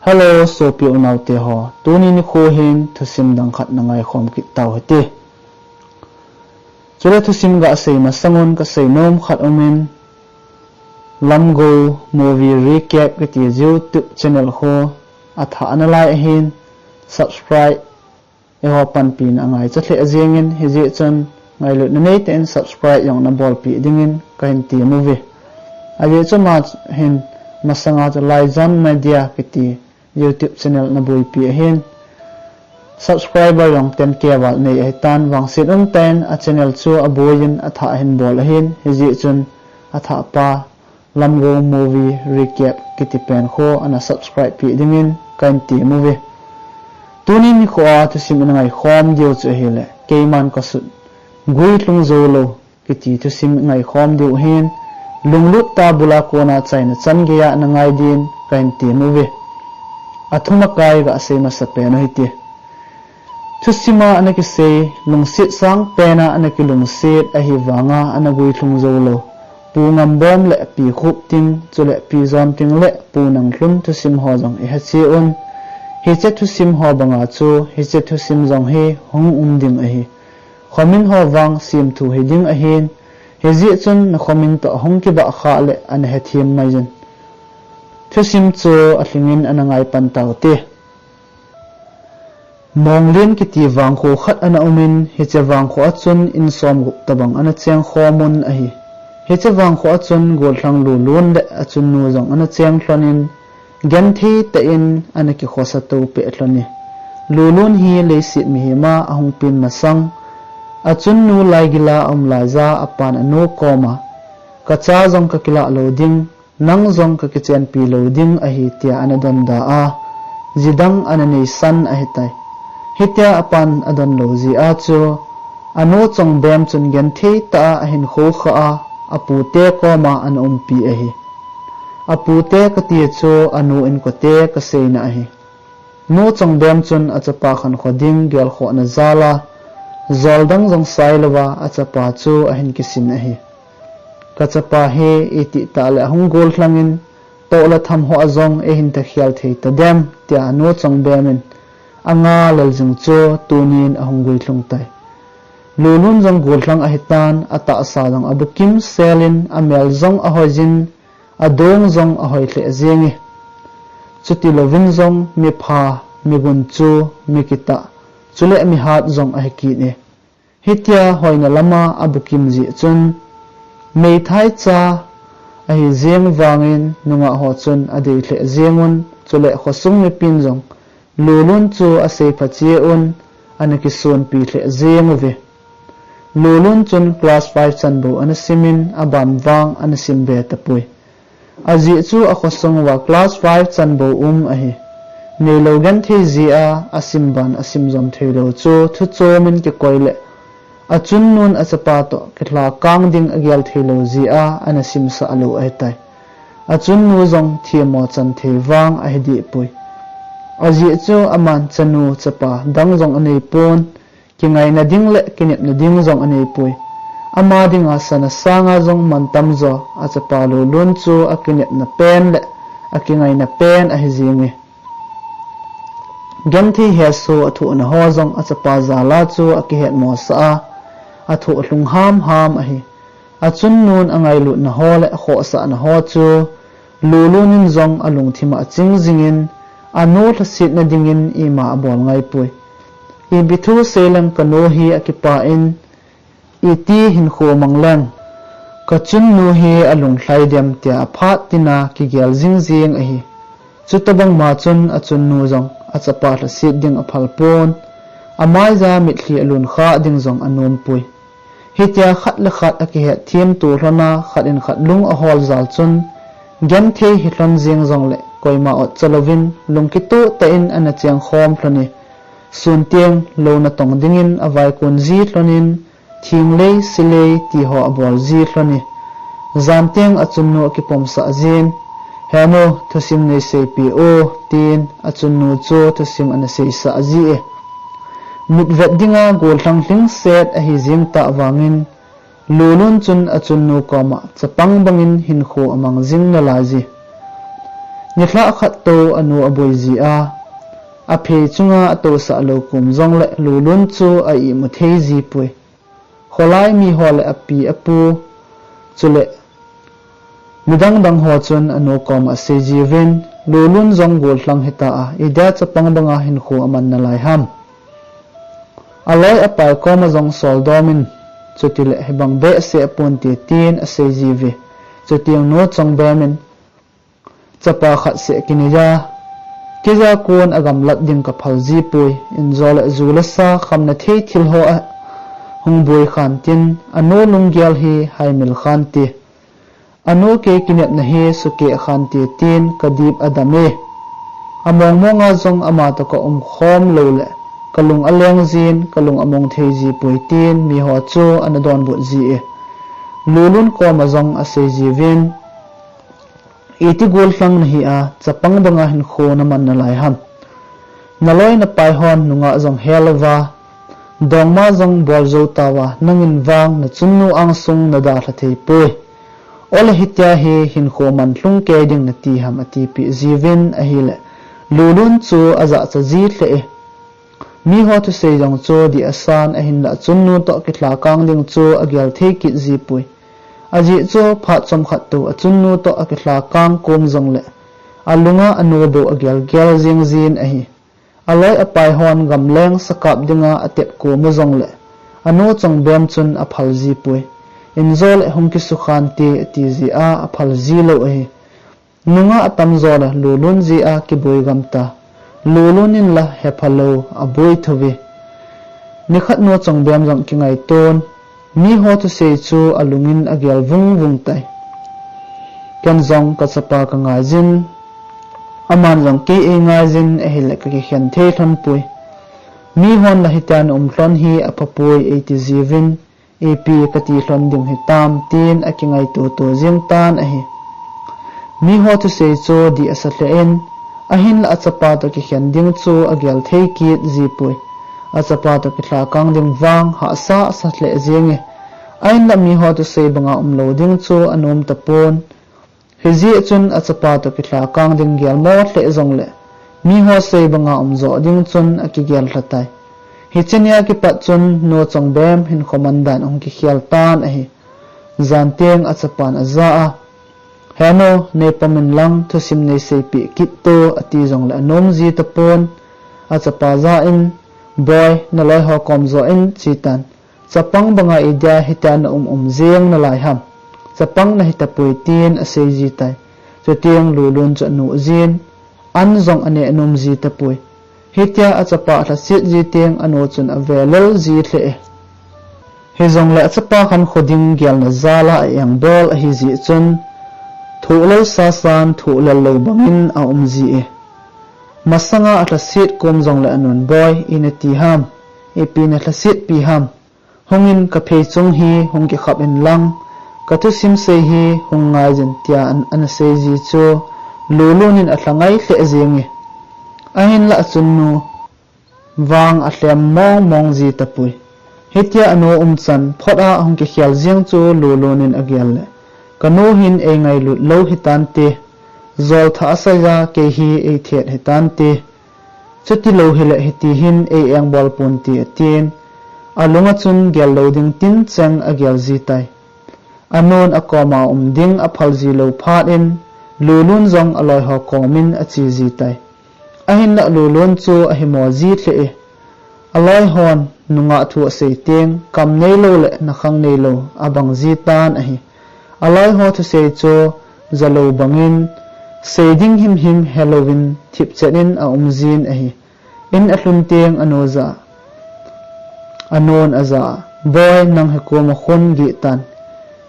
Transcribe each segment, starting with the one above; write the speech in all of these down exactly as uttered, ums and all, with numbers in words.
Hello, sopi unaute ho. Tuni nikho hin thusim dang khat na ngaikhom kit tau hite. Chule thusim ga sei masangun ka seinom khat umin, Lamgou Movie Recap kiti YouTube channel ho athah nalai ahin, subscribe eiho panpina angaicha lheh jengin, hijeh chun ngailutna neitah in subscribe jong nabolpeh dingin kahin temuve. Ajeh chu ama hin masanga chu Laizon Media kiti YouTube channel anabuipi ahin, subscriber jong ten K val nei ahitan, vangset umtah in a channel chu abuiyin athah ahin bol ahin, hijeh chun athahpa Lamgou Movie Recap kiti pen ho ana subscribe peh dingin kahin temuve. Tuni nikho a thusim ina ngaikhom diu chu ahile, Keiman Kasut Guilhung Joulou kiti thusim ngaikhom diu ahin, lunglut tah bula kona chaina chan geiya ana ngai din kahin temuve. Athumakai ga sei masapen u hite. Thusima ana kisei, lungset sangpena ana kilungset ahivanga ana guilhung joulou Pu Ngambom le Pi Khupting, chule Pi Jonting le Pu Nanglhun thusim ho jong ihechen, hiche thusim ho banga chu hiche thusim jong hi hung um ding ahi. Khomin ho vang semthu hiding ahin, hijeh chun nakhomin toh hung kibah khah le ana hethem maijin. Thusim chu alhingin ana ngaipan taute. Monglen kiti vangkho khat ana umin, hiche vangkho a chun in somgup tobang ana chengkhomun ahi. Hiche vangkho a chun gollhang Lulun le achunnu jong ana chenglhonin, gentheitah in ana kikhosa toupeh lhone. Lulun hi leiset mihema ahungpen masang, achunnu laigila aum laija apan anu koma, kacha jong kakilah lou ding, nang jong kakichenpi lou ding ahi, tia ana donda a, jidang ana neisan ahitai. Hitia apan adon lou jeh a chu, anu Chongbem chun gentheitah a ahin khoukhah a, apute koma ana umpi ahi. Apute kati chu anu inkote kaseina ahi. Nu Chongbem chun achapa khankho ding gelkhohna jal a, joldang jong sailouva achapa chu ahin kisin ahi. Kachapa hi itihtah le ahung gollhangin, toh le tham hoa jong eihin takhel thei tadem, tia Nu Chongbem in anga lel jing chu tunin ahung guilhung tai. Lulun jong gollhang ahitan, atahsa jong abukim selin, amel jong ahoijin, adong jong ahoi lheh jenge. Chutilouvin jong mipha, migunchu, mikitah, chule mihat jong ahikit e. Hitia hoina lama abukim jeh chun, meithai cha ahi jeng vangin nungah ho chun adei lheh jengun, chule khosung mipin jong Lulun chu aseipha cheh un, ana kisonpi lheh jenguve. Lulun chun class five chanbou ana simin, aban vang ana simbe tapoi. Ajeh chu akhosung uva class five chanbou um ahi. Neilou genthei jeh a, asim ban asim jom theilou chu thuchomin kikoi le, achunnun achapa toh kilhakang ding agel theilou jeh a, ana simsah lou ahitai. Achunnu jong themmo chan thei vang ahidehpoi. Ajeh chu aman chanu chapa dang jong aneipon, kingaina ding le kinepna ding jong aneipoi. Ama dinga sana sanga jong mantam jo achapa Lulun chu akinepna pen le akingaina pen ahi jenge. Genthei hesoh athohna ho jong achapa jal a chu akihetmosah a, athoh lhung hamham ahi. Achunnun angailutna ho le akhohsahna ho chu Lulun in jong alungthim a aching jingin, anu lhasetna dingin ima abol ngaipoi. Ipi thu seileng kanu hi akipah in, iti hinkho mang leng, kachunnu hi alunglhai dem, tia aphat tina kigel jingjing ahi. Chutobang ma chun achunnu jong achapa lhaset ding aphalpon, amaija mitlhi alunkhah ding jong anompoi. Hitia khat le khat akihetthemto lhona, khat in khat lung ahol jal chun, genthei hilhon jeng jongle koima otcha louvin, lungkitoh tah in ana chengkhom lhone. Sunteng lou natong dingin avaikon ji lhonin, thinglei silei tiho abol ji lhone. Janteng achunnu akipomsah jin, Henu, thusim neiseipeh o, tin achunnu chu thusim ana seisah ji e. Mitvet dinga gollhang lhingset ahi jeng tah vangin, Lulun chun achunnu koma chapang bangin hinkho amang jing nalaiye. Nilhah khat tou anu aboi ji a, aphei chunga atousah lou kum jongle Lulun chu a imu thei ji poi. Kholai miho le api apu, chule midang dang ho chun anu koma asei jiuvin, Lulun jong gollhang hita a, idia chapang banga hinkho aman nalai ham. Aloi apai koma jong soldomin, chutile hibang behseh aponte tin asei jiuve. Chuteng Nu Chongbem in, chapa khat seh kinei a, keija kon agamlat ding kaphal ji poi, injo le ju le sa khamna thei thil ho ahung boi khan tin, anu lunggel hi haimil khante. Anu kei kinepna hi sukeh khante tin kadip adam e. Among monga jong amatoh kaum khom loule kalung aleng jin, kalung among thei ji poi tin miho chu ana donbut ji e. Lulun koma jong asei jiuvin, iti gollhang nahi a, chapang banga hinkho naman nalai ham. Naloi napai hon nungah jong helouva, dongma jong bol jou tauva, nangin vang nachunnu angsung nadalha thei poi. Ole hitia hi hinkho man lhung kei ding nati ham, atipeh jiuvin ahile, Lulun chu ajahcha ji lheh e. Miho thusei jong chu dih asan, ahinlah achunnu toh kilhakang ding chu agel thei kit ji poi. Ajeh chu phat chomkhat tou achunnu toh akilhakang kom jongle, alunga anu bou agel gel jeng jin ahi. Aloi apai hon gamleng sakap dinga atep kom u jongle, anu Chongbem chun aphal ji poi. Injo le hung kisukhante ati ji a aphal ji lou ahi. Nungah atamjo le Lulun jeh a kiboi gamta. Lulun in la hephalou aboi thouve. Nikhat Nu Chongbem jong kingaiton, miho thusei chu alungin agel vung vung tai. Ken jong kachapa kangai jin, aman jong kei eingai jin ahile kakikhen thei lhon poi. Mihon la hitia naum lhon hi apha poi eiti jiuvin, ipi kati lhon ding hitam tin akingaito to jeng tan ahi. Miho thusei chu dih asa lheh in, ahinlah achapa toh kikhen ding chu agel thei kit ji poi. Achapa toh kilhakang ding vang hahsa asa lheh jeng e. Ahinlah miho thusei banga umlou ding chu anom tapon. Hijeh chun achapa toh kilhakang ding gelmo lheh jongle, miho sei banga umjoh ding chun akigel lha tai. Hiche nia kipat chun Nu Chongbem hinkho man dan ahung kikhel tan ahi. Jan teng achapan aja a, He nu, neipom in lang thusim neiseipeh kit to, ati jongle anom ji tapon. Achapa ja in, Boi, naloi ho kom joh in, chi tan. Chapang banga idia hitia naum um jeng nalai ham. Chapang nahi tapoi, tin asei ji tai. Chuteng Lulun chu anu jin, an jong aneh nom ji tapoi. Hitia achapa alhaset ji teng anu chun ave lel ji lheh e. Hijongle achapa khankho ding gelna jal a a-engbol ahi jeh chun, thoh lou sasan thoh lel lou bangin aum ji e. Masanga alhaset kom jongle anun, Boi, ina ti ham, ipi nalhasetpi ham. Hungin kaphei chung hi hung kikhap in lang, kathusim sei hi hung ngai jin, tia an, ana sei ji chu Lulun in alha ngai lheh jeng e. Ahinlah achunnu vang alhem mong mong ji tapoi. Hitia anu umchan phot a ahung kikhel jeng chu Lulun in agel le, Kanu hin eingailut lou hitante, jol thah asei a kei hi eithet hitante. Chuti lou hile hiti hin ei-engbol ponte, atin, alunga chun gel lou ding tincheng agel ji tai. Anun akoma um ding aphal ji lou phat in, Lulun jong aloiho komin ache ji tai. Ahinlah Lulun chu ahimo ji lheh e. Aloihon nungah thu asei teng, kam neilou le nakhang neilou abang ji tan ahi. Aloiho thusei chu jalou bangin, sei ding himhim helouvin thipchet in aum jin ahi. In alhun teng anu ja, anun aja, Boi, nang hi koma khun gih tan.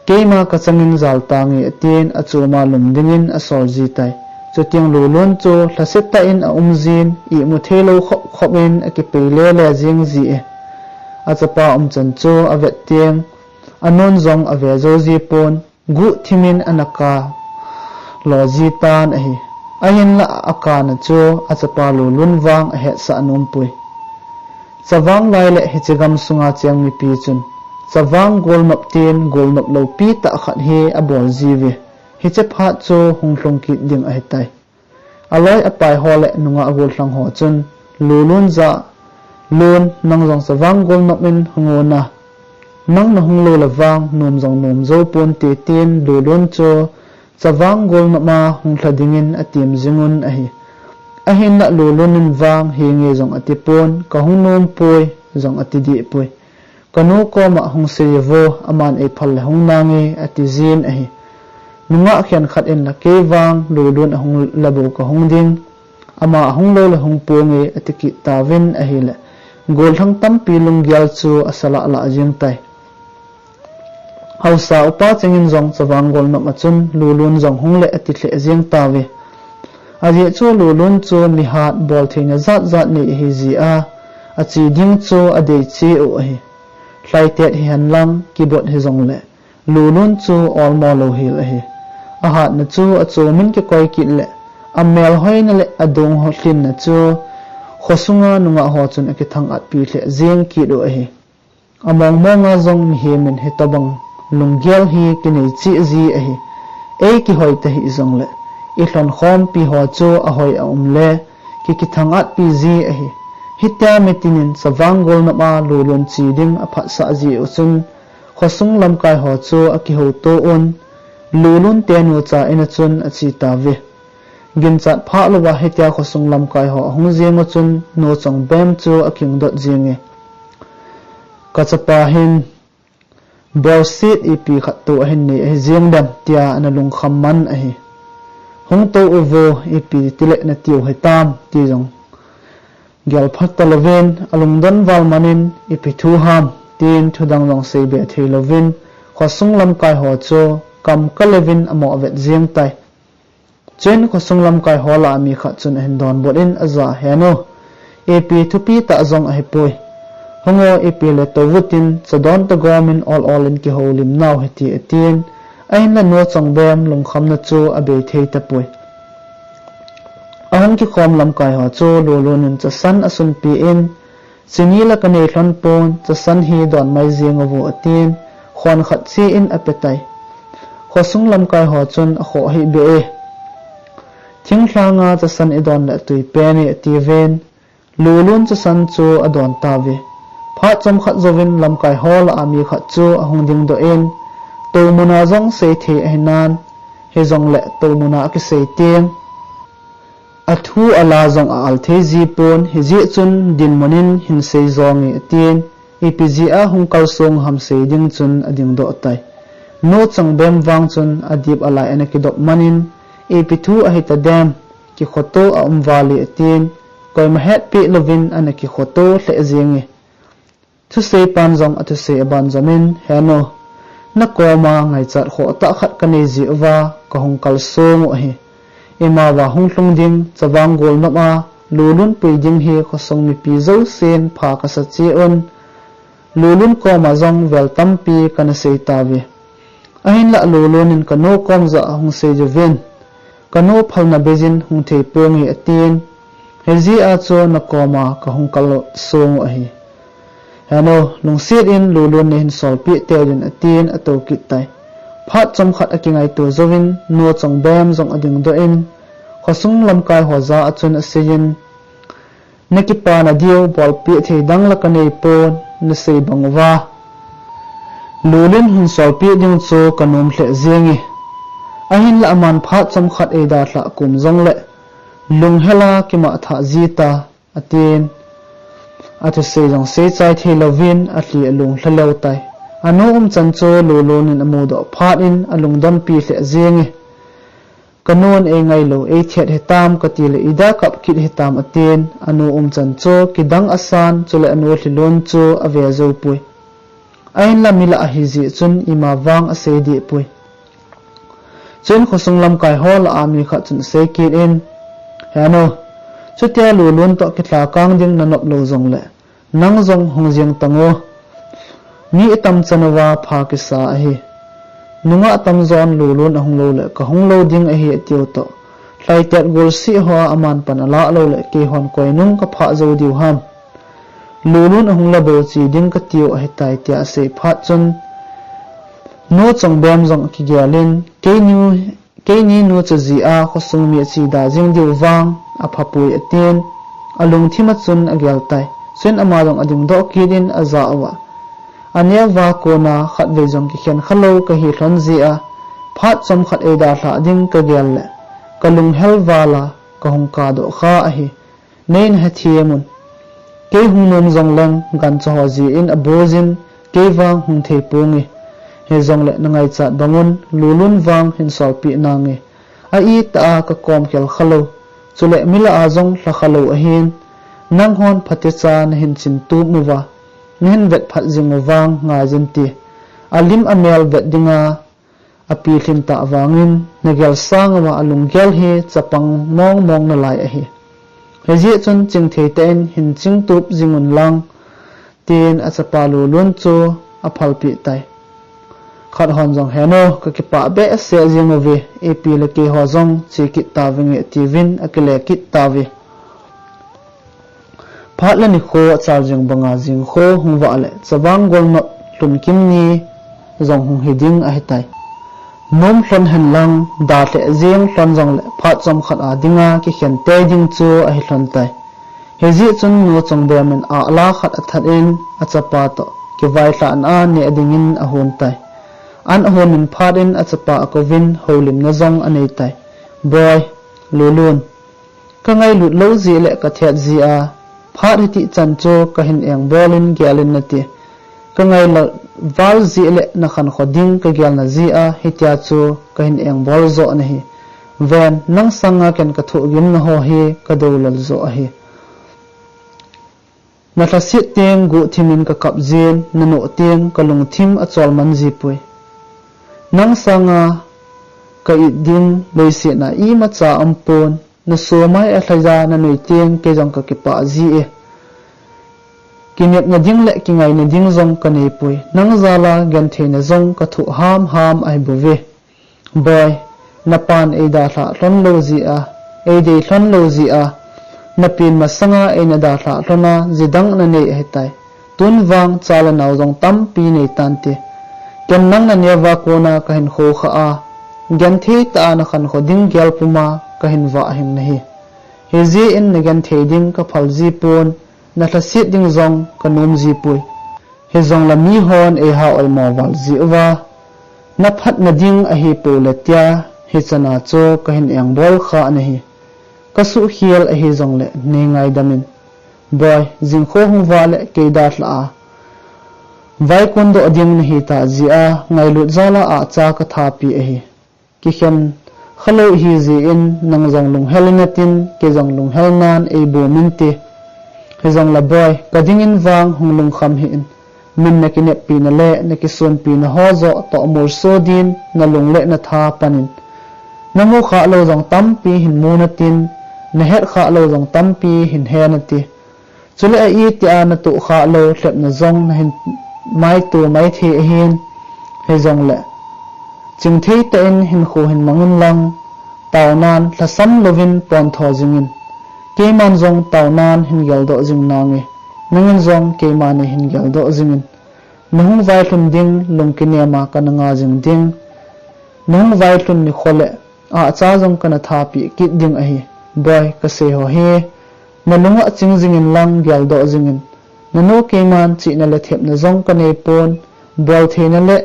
Keima kachangin jal tange, atin achoma lum dingin asol ji tai. Chuteng Lulun chu lhasetah in aum jin, imu theilou khop khop in akipei lele jeng ji e. Achapa umchan chu avet teng, anun jong ave jou ji pon, guhthimin ana kalo ji tan ahi. Ahinlah akana chu achapa Lulun vang ahetsah nompoi. Chavang lai le hiche gamsunga cheng mipi chun, chavang golnop tin golnop loupi tah khat hi abol jiuve. Hiche phat chu hung lhung kit ding ahitai. Aloi apai ho le nungah gollhang ho chun Lulun jah a, Lun, nang jong Chavang Golnop in hung un a, nang nahung lou le vang nom jong nom jou ponte, tin Lulun chu Chavang Golnop a hung lha dingin atem jing un ahi. Ahinlah Lulun in vang hinge jong atipon, kahung nom poi jong ati deh poi. Kanu koma hung sei uvo, aman eiphal le hung nange, ati jin ahi. Nungah khenkhat in la kei vang Lulun ahung la bou kahung ding, ama ahung lou le hung ponge, ati kit tauvin ahile, gollhang tampi lunggel chu asa lah lah jeng tai. Haosa upa chengin jong Chavang Golnop a chun Lulun jong hung le ati lheh jeng tauve. Ajeh chu Lulun chu mihat boltheina jat jat nei ahi jeh a, ache ding chu adei cheh u ahi. Lhaitet hihen lang, kibot hijongle Lulun chu olmo lou hel ahi. Ahatna chu achomin kikoi kit le amel hoina le adong ho lhinna chu khosunga nungah ho chun akithang-at pi lheh jeng kit u ahi. Among monga jong mihem in hitobang lunggel hi kinei cheh ji ahi. Ei kihoi tahih jongle ilhonkhompi ho chu ahoi a um le kikithang-at pi ji ahi. Hitia mitin in Chavang Golnop a Lulun che ding aphatsah jeh u chun khosung lamkai ho chu akihouto un, Lulun te nucha in a chun ache tauve. Ginchat phah louva hitia khosung lamkai ho ahung jeng u chun Nu Chongbem chu akingdot jenge. Kachapa hin bolset ipi khat tou ahin nei ahi jeng dem, tia ana lungkham man ahi. Hung tou uvo, ipi tile natiu hitam, ti jong gelphat talouvin, alungdon val manin, ipi thu ham, tin thudang jong seibe theilouvin, khosung lamkai ho chu kam kaleuvin amoh vet jeng tai. Chuin khosung lamkai ho lah a mi khat chun ahin donbut in, Aja, henu, ipi thupi tah jong ahipoi. Hung o, ipi le tou vutin, chadon tagom in ol ol in kihoulim nau hite, atin, ahinla Nu Chongbem lungkhamna chu abei thei tapoi. Ahung kikhom lamkai ho chu Lulun in chasan asunpi in, Chini la kanei lhon pon, chasan hi don mai jeng uvo, atin, khon khat che in ape tai. Khosung lamkai ho chun akhoh hih beh e. Thinglhanga chasan idon le atui pen e, atiuvin, Lulun chasan chu adon tauve. Phat chomkhat jouvin lamkai ho lah a mi khat chu ahung dingdoh in, tou muna jong sei thei ahinan, hijongle tou muna akisei teng, athu ala jong a-al thei ji pon, hijeh chun dinmun in hin sei jonge, atin, ipi jeh a hung kalsong ham sei ding chun adingdoh tai. Nu Chongbem vang chun adip alai ana kidop manin, ipi thu ahita dem, kikhoto aum val e, atin, koima hetpeh louvin ana kikhoto lheh jenge. Thuseipan jong athusei abanjomin, Henu, nakoma ngaichat khohtah khat kanei jeh uva kahung kalsong u ahi. Imava hung lhung ding, Chavang Golnop a Lulun pui ding hi khosung mipi jousen pha kasa cheh un, Lulun koma jong vel tampi kana sei tauve. Ahinlah Lulun in kanu kom jah a hung sei uvin, kanu phalna beijin hung thei ponge, atin, hijeh a chu nakoma kahung kalsong u ahi. Henu, lungset in Lulun neihin solpeh teuvin, atin atou kit tai. Phat chomkhat akingaito jouvin Nu Chongbem jong adingdoh in, khosung lamkai ho jah a chun aseiyin, Nakipana diu bolpeh thei dang la kanei pon, nasei bang uva Lulun hin solpeh ding chu kanom lheh jenge. Ahinlah aman phat chomkhat eidalhah kom jongle lunghel a kimahthah jita, atin, athusei jong seichai theilouvin alhi alung lhalou tai. Anu umchan chu Lulun in amudoh phat in alungdonpi lheh jenge. Kanun eingailou eithet hitam katile ida kap kit hitam, atin, anu umchan chu kidang asan, chule anu lhilun chu ave joupoi. Ahinla mi lah ahijeh chun ima vang asei dehpoi. Chuin khosung lamkai ho lah a mi khat chun asei kit in, Henu, chutia Lulun toh kilhakang ding nanop lou jongle, nang jong hung jeng tango. Mi itam chan uva pha kisa ahi. Nungah tamjon Lulun ahung loule kahung lou ding ahi atiu toh, lhaitet golseh hoa aman pan alah loule keihon koinung kaphah jou diu ham. Lulun ahung la bou che ding katiu ahitai, tia asei phat chun, Nu Chongbem jong akigelin, keini, Keini nu chu jia khosung mi achida jing diu vang aphapoi atin, alungthim a chun agel tai. Chuin ama jong adingdoh kit in ajah uva, aneo va kona khatvei jong kikhen khalou kahi lhon jia, phat chomkhat eidalhah ding kagel le kalunghel vala kahung kahdoh kha ahi. Nei nahethem un. Kei hung nom jongleng gancha ho jin abojin, kei vang hung thei ponge. Hijongle nangaichat bangun Lulun vang hin solpeh nange. A itah a kakom khel khalou, chule mi lah a jong lha khalou ahin, nanghon phatecha nahin chintup uva, nahin vetphat jing u vang ngaijin ti. Alim amel vet dinga apilhin tah vangin, nagel sang uva alunggel hi chapang mongmong nalai ahi. Hijeh chun chingthei tah in hin chingtup jing unlang, tin achapa Lulun chu aphalpeh tai. Khat hon jong, Henu, kakipah behseh jeng uve, ipi le keiho jong che kit tauvinge, tiuvin akile kit tauve. Phat le nikho achal jeng banga jingkho hung vah le chavang golnop lhun kim ni jong hung hiding ahitai. Nom lhon henlang, dalheh jeng lhon jongle phat chomkhat a dinga kikhen tei ding chu ahi lhon tai. Hijeh chun Nu Chongbem in ahla khat athat in achapa toh kivailhahna a neh dingin ahon tai. An ahon in phat in achapa akouvin houlimna jong anei tai. Boi, Lulun, kangailut lou jeh le kathet jeh a, phat hitih chan chu kahin engbol in gel in nati. Kangailou val jeh le nakhankho ding kagelna jeh a hitia chu kahin engbol joh nahi. Ven, nang sanga ken kathohgimna ho hi kadoulal joh ahi. Nalhaset teng guhthim in kakap jin, nanoh teng kalungthim acholman jipoi. Nang sanga ka-it ding leiset a imacha aumpon, nasomai alhaiya nanoi teng kei jong kakipah ji e. Kinepna ding le kingaina ding jong kaneipoi. Nang jal a gentheina jong kathoh hamham ahibouve. Boi, napan eidalhah lhon lou jeh a, eidei lhon lou jeh a, napin masanga eina dalhah lhon a, jidang nanei ahitai. Tun vang cha le nao jong tampi neitante. Ken nang naneo va kona kahin khoukhah a, genthei tah a nakhankho ding gel puma kahin vah hing nahi. Hijeh in nagenthei ding kaphal jipon, nalhaset ding jong kanom jipoi. Hijongle mihon eihao oimo val jeh uva, naphatna ding ahipou le tia, hichana chu kahin engbol khah nahi. Kasuhkhel ahijongle neingaidam in. Boi, jingkho hung vah le kei dalhah a vaikon doh ding nahitah jeh a, ngailut jal a ahcha kathapeh ahi. Kikhen khalou ahijeh in nang jong lunghel in natin, kei jong lunghel nan eibom inte. Hijongle Boi, kading in vang hung lungkham hih in. Min nakineppina le nakisonpina ho joh toh molso din nalung le natha pan in. Namu khah lou jong tampi hin mu natin, nahet khah lou jong tampi hin he nati. Chule a-itih a natoh khah lou lhepna jong nahin maito maithei ahin, hijongle chingthei tah in hinkho hin mang inlang, taonan lhasam louvin pontho jingin. Keiman jong taonan hin geldoh jing nange, nangin jong keima neihin geldoh jingin. Nahung vailhun ding lungkinem a kana nga jing ding. Nahung vailhun nikho le ahcha jong kana thapeh kit ding ahi. Boi, kasei ho hi nalung a ching jingin lang geldoh jingin. Nanu keiman chihna le thepna jong kaneipon, boltheina le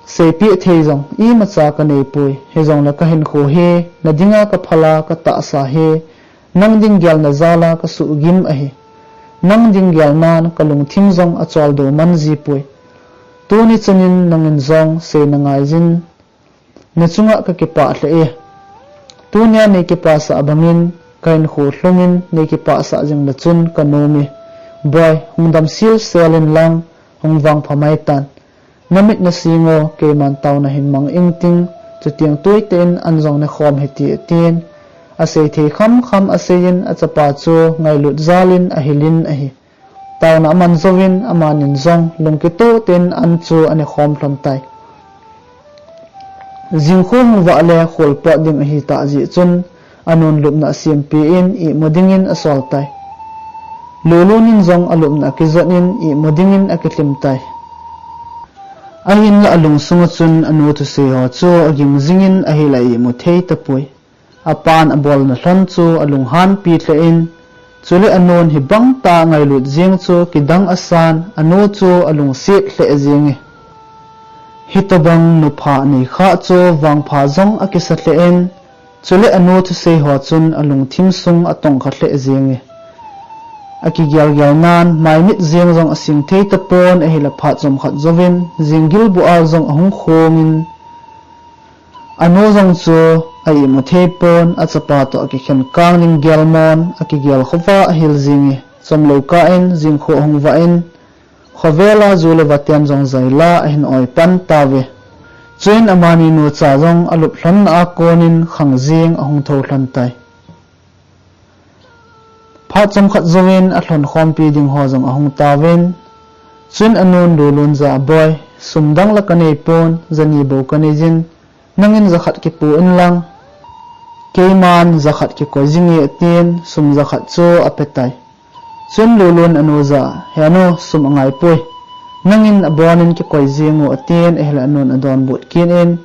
seipeh thei jong imacha kaneipoi. Hijongle kahinkho hi nadinga kaphal a katahsa hi nang ding gelna jal a kasuhgim ahi. Nang ding gelnan kalungthim jong acholdo man jipoi. Tuni chunin nangin jong seina ngaijin, nachunga kakipah lheh e. Tunia neikipasah bangin kahinkho lhungin neikipasah jing le chun kanom e. Boi, hung damsel sel inlang, hung vangpha maitan. Namit nasing o, keiman taona hin mang ingting, chuteng tuitah in an jong nekhom hite, atin. Aseithei khamkham aseiyin achapa chu ngailut jal in ahil in ahi. Taona aman jouvin amanin jong lungkitoh tah in an chu anekhom lhon tai. Jingkho hung vah le kholpot ding ahitah jeh chun, anun lupna asempeh in imu dingin asol tai. Lulun in jong alupna akijot in imu dingin akilhem tai. Ahinlah alungsunga chun anu thusei ho chu agim jingin ahileh a-imu thei tapoi. Apan abolna lhon chu alunghanpi lheh in, chule anun hibang tah ngailut jeng chu kidang asan, anu chu alungset lheh jenge. Hitobang nupha anei khah chu vangpha jong akisa lheh in, chule anu thusei ho chun alungthim sung atongkha lheh jenge. Akigelgel nan, maimit jeng jong asing thei tapon, ahileh phat chomkhat jouvin, jinggil bual jong ahung khongin, anu jong chu a-imu thei pon, achapa toh akikhen kang ding gelmon, akigel khova ahil jenge. Chomlou kah in, jingkho ahung vah in, khovela ju le vaten jong jaila ahin oi pan tauve. Chuin amani nucha jong alup lhonna a konin khang jeng ahung thou lhon tai. Phat chomkhat jouvin alhon khompi ding ho jong ahung tauvin. Chuin anun Lulun jah a, Boi, sum dang la kanei pon, jani bou kanei jin, nangin jakhat kipu inlang, keiman jakhat kikoi jinge, atin sum jakhat chu apetai. Chuin Lulun anu jah a, He nu, sum angaipoi, nangin abonin kikoi jeng u, atin ahileh anun adonbut kit in,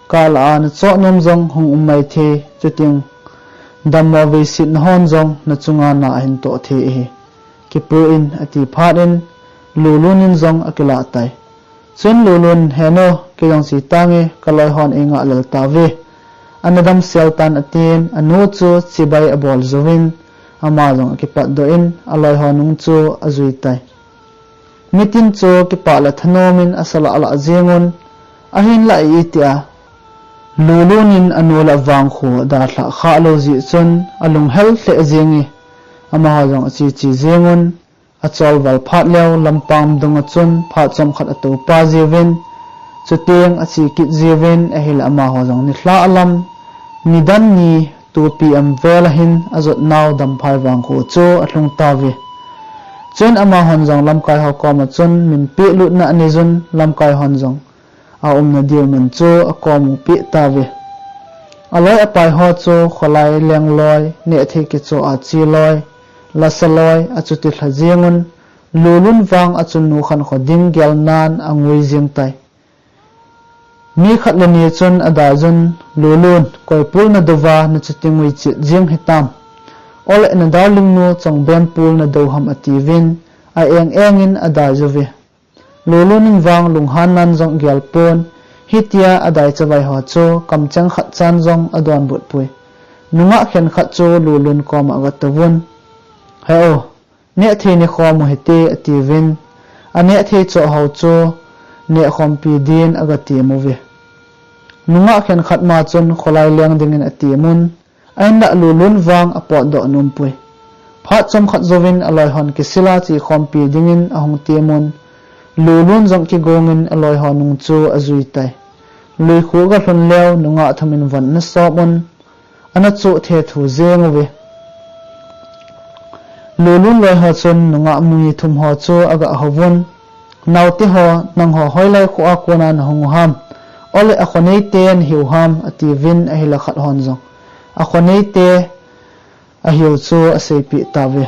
Kah lah a nachoh nom jong hung um maithei, chuteng dammo veisetna hon jong nachunga na ahin toh thei ahi. Kipu in, ati phat in, Lulun in jong akilah tai. Chuin Lulun, He nu, kei jong che tange, kaloi hon eingah lel tauve. Ana damsel tan, atin anu chu chibai abol jouvin, ama jong akipatdoh in, aloi ho nung chu ajui tai. Mitin chu kipah le thanom in asa lahlah jengun, ahinlah itia Lulun in anu lah vangkho dalhah khah lou jeh chun alunghel lheh jenge. Amaho jong acheche jengun, acholval phat leu lampam dunga chun phat chomkhat atou pa jiuvin, chuteng ache kit jiuvin, ahileh amaho jong nilhah lam nidan ni two PM vel ahin ajot nau Damphai vangkho chu alhung tauve. Chuin amahon jong lamkai ho koma chun min pehlutna aneijun, lamkai hon jong aumna diu mun chu akomu peh tauve. Aloi apai ho chu kholai leng loi, nehthei kichoh a che loi, lasa loi, achuti lha jengun, Lulun vang achunnu khankho ding gelnan angui jeng tai. Nikhat le ni chun adaijun, Lulun, koi pul nadouva nachuti ngui chet jeng hitam? Ole na darling nu Chongbem pul nadou ham, atiuvin, a-eng engin adaijuve. Lulun in vang lunghan nan jong agel pon, hitia adai chavai ho chu kamcheng khat chan jong adonbut poi. Nungah khenkhat chu Lulun koma agatouvun, He u, nehthei nekhom u hite, atiuvin, anehthei choh ho chu nehkhompi din agatemuve. Nungah khenkhat ma chun kholai leng dingin atemun, ahinlah Lulun vang apotdoh nompoi. Phat chomkhat jouvin aloi hon kisila chekhompi dingin ahung temun, Lulun jong kigongin aloi ho nung chu ajui tai. Luikhu agalhun leu nungah thumin von ana sop un, ana choh thethu jenguve. Lulun loi ho chun nungah mi thum ho chu agahouvun, Naote ho, nangho hoilai kho a kona nahung u ham? Ole akhoneite nahiu ham? atiuvin, ahile khat hon jong akhoneite ahiu chu aseipeh tauve.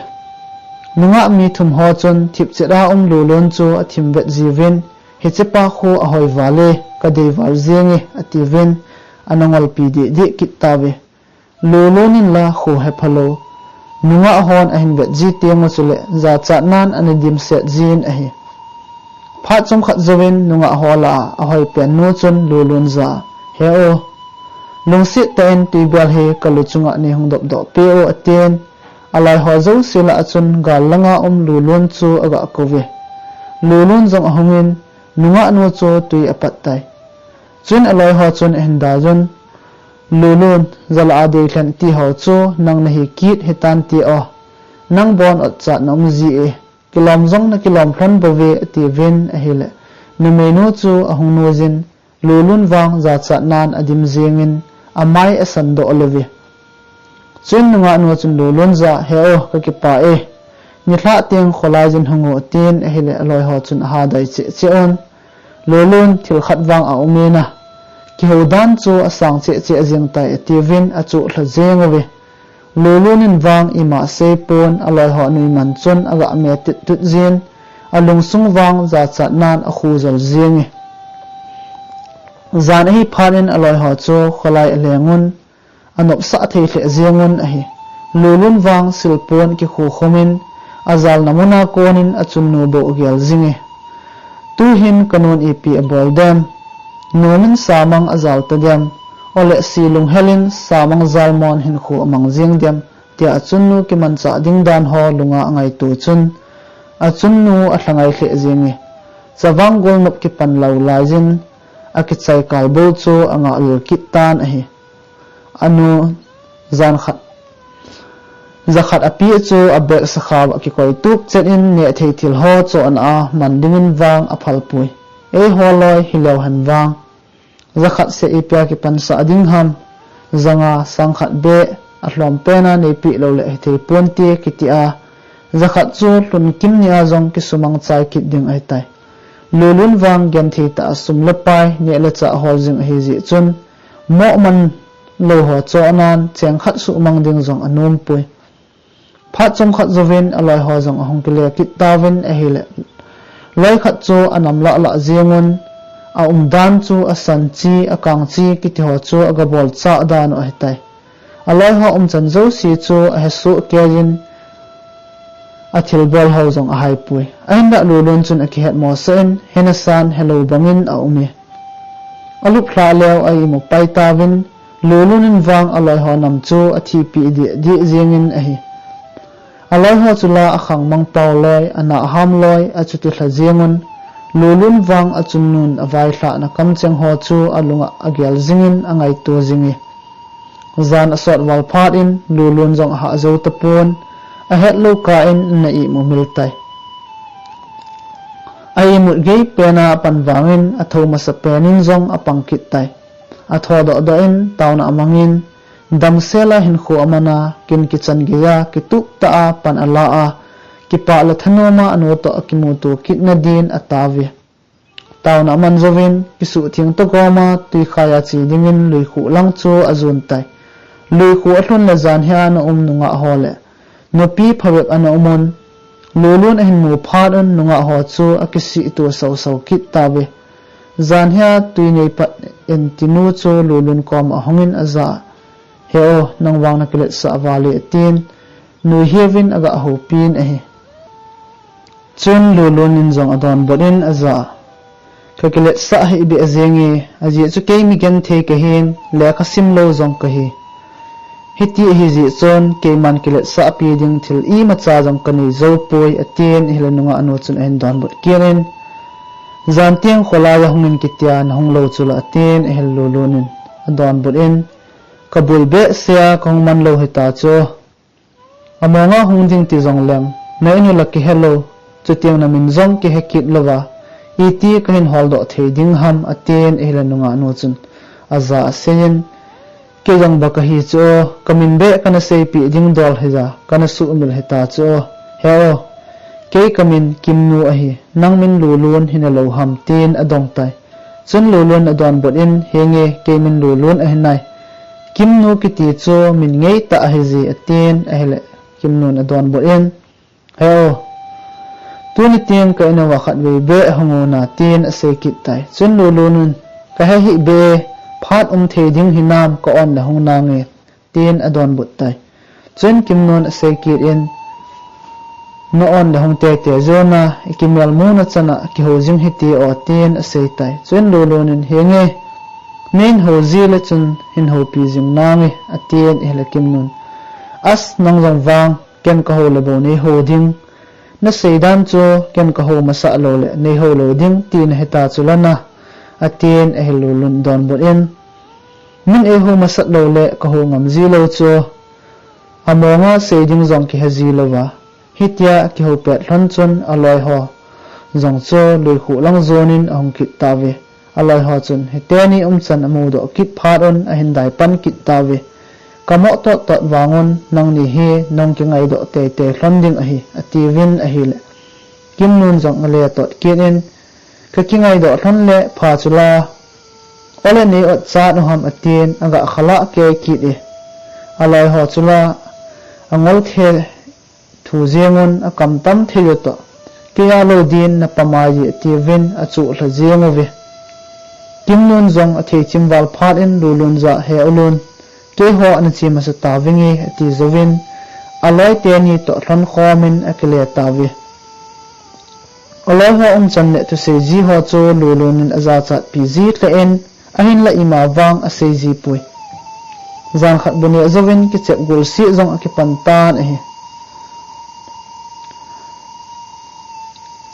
Nungah mi thum ho chun thipchet a um Lulun chu athim vet jiuvin, Hichepa khu ahoi val e, kadei val jenge, atiuvin, ana ngolpi dehdeh kit tauve. Lulun in la khu hephalou, nungah hon ahin vet ji tengu chule jachatnan ana dimset jin ahi. Phat chomkhat jouvin nungah ho lah a ahoipen nu chun Lulun jah a, He u, lungset tah in tuibel hi kalu chunga neihung dopdoh peh u, atin, aloi ho jouse lah a chun gal langa um Lulun chu agakouve. Lulun jong ahungin, nungah nu chu tui apat tai. Chuin aloi ho chun ahin daijun, Lulun, jalah a deilhen ti ho chu nang nahi kit hitan ti o. Nang bon otchat na um ji e, kilom jong nakilom lhon bouve, atiuvin ahile, numeinu chu ahung nuijin, Lulun vang jachatnan adim jengin, amai asandoh leuve. Chuin nungah nu chun Lulun jah a, He o, kakipah e, nilhah teng kholai jin hung u, atin ahile aloi ho chun ahadai cheh cheh un, Lulun, thil khat vang aum e na, kihou dan chu asang cheh cheh jeng tai, atiuvin achoh lha jenguve. Lulun in vang ima seipon, aloi ho nuiman chun agah me tittut jin, alungsung vang jachatnan akhujol jenge. Jan ahi phat in aloi ho chu kholai aleng un, anopsah thei lheh jeng un ahi. Lulun vang silpon kikhukhum in, ajalna mun a kon in achunnu bou agel jing e. Tuhin kanun ipi abol dem? Numin samang ajal ta dem? Ole si lunghel in samang jalmon hinkho amang jeng dem? Tia achunnu kimanchah ding dan ho lunga angaito chun, achunnu alhangai lheh jeng e. Chavang golnop kipan lou lai jin, akichai kal bou chu angah lel kit tan ahi. Anu jan khat, ja khat api chu abag sakha uva kikoi tup chet in neh thei thil ho chu ana a man dingin vang aphal pui. Eiho loi hileu hen vang. Ja khat seh ipi a kipansah ding ham? Ja nga, sang khat beh, alhom pen a neipeh lou le hithei pon ti kiti a, ja khat chu lhun kim ni a jong kisumang chai kit ding ahitai. Lulun vang genthei tah a sum le pai, neh le chah hol jing ahi jeh chun, moh man lou ho choh nan cheng khat suhmang ding jong anom pui. Phat chomkhat jouvin aloi ho jong ahung kile kit tauvin ahile, loi khat chu anam lah lah jeng un, aumdan chu asan chi, akang chi kiti ho chu aga bol chah dan u ahitai. Aloi ho umchan jouse chu ahesoh kei in, athilbol ho jong ahai pui. Ahinlah Lulun chun akihet mosah in, hena san helou bangin aum e. Alup lhah leu a-imu pai tauvin, Lulun in vang aloi ho nam chu athipeh deh deh jeng in ahi. Aloi ho chu la akhang mang pau loi, anah ham loi, achuti lha jeng un, Lulun vang achunnun availhahna kamcheng ho chu alunga agel jing in angaito jing e. Jan asot val phat in Lulun jong ahah jou tapon, ahet lou kah in ana imu mil tai. A-imut gei pen a apan vangin athou masa pen in jong apang kit tai. Athodoh doh in taona amang in, damsel a hinkho aman a, kin kichan gei a, kitup tah a pan ala a, kipah le thanom a anu toh akimuto kit nadin atao ve. Taona aman jouvin, kisuhtheng togom a, tuikhai a che dingin luikhuh lang chu ajon tai. Luikhuh alhun le jan hi a ana um nungah ho le nupi phabep ana um un, Lulun ahin mu phat un nungah ho chu akisih to sausau kit tauve. Jan hi a tui nei pat in tinu chu Lulun kom a ahung in aja a, "He o, nang vang nakiletsah val e," atin, nuiheu vin aga houpin ahi. Chun Lulun in jong adonbut in aja a, "Kakiletsah hih beh jeng e, ajeh chu kei mi genthei kahin, lekha sim lou jong kahi. Hiti ahi jeh chun keiman kiletsahpi ding thil imacha jong kanei jou poi," atin, ahile nungah nu chun ahin donbut kit in, "Jan teng kholai a hung in kitia nahung lou chu la," atin, ahile Lulun in adonbut in, "Kaboi behseh a kahung man lou hita chu. Amonga hung ding ti jong leng, na in u la kihe lou, chuteng na min jong kihe kit louva, iti kahin holdoh thei ding ham," atin, ahile nungah nu chun aja a asei in, "Kei jong ba kahi chu o, ka min beh kana seipeh ding dol hija, kana suhmil hita chu o. He o, kei ka min Kimnu ahi, nang min Lulun hina lou ham," tin adong tai. Chun Lulun adonbut in, "Henge, kei min Lulun ahi nai. Kimnu kiti chu min ngeitah ahi ji," atin, ahile Kimnun adonbut in, "He o, tuni teng ka in uva khatvei beh hung un," atin asei kit tai. Chun Lulun in, "Kahe hih beh e, phat um thei ding hinam, ka on le hung nange," tin adonbut tai. Chun Kimnun asei kit in, "Na on le hung teitei jona, i kimel muna chana kihou jing hite o," tin asei tai. Chun Lulun in, "Henge, nei hou ji le chun hin houpi jing nange," atin, ahile Kimnun, "As, nang jong vang, ken kahou le bou nei hou ding. Nasei dan chu ken kahou masat lou le nei hou lou ding ti nahe ta chu lana," atin, ahile Lulun donbut in, "Min eihou masat lou le kahou ngam ji lou chu, amonga sei ding jong kihe ji louva, hitia kihou pet lhon chun aloi ho jong chu luikhuh lang jon in ahung kit tauve. Aloi ho chun hiteni umchan amudoh kit phat un ahin daipan kit tauve. Ka moh tottot vang un nangni hi nahung kingaidoh teitei lhon ding ahi," atiuvin ahile Kimnun jong ale tot kit in, "Ka kingaidoh lhon le pha chu la, ole nei ot chat u ham," atin, aga khalah kei kit e. Aloi ho chu la angol the thu jeng un akam tam thei u toh, "Kei a lou din na pamai ji," atiuvin achuh lha jeng uve. Kimnun jong athei chim val phat in Lulun jah, "He U Lun, keiho ana che masa tavinge," ati jouvin, aloi teni toh lhon khom in akile tauve. Aloi ho umchan le thusei ji ho chu Lulun in ajachat pi ji lheh in, ahinlah ima vang asei ji poi. Jan khat bu neh jouvin kichep gul sih jong akipan tan ahi.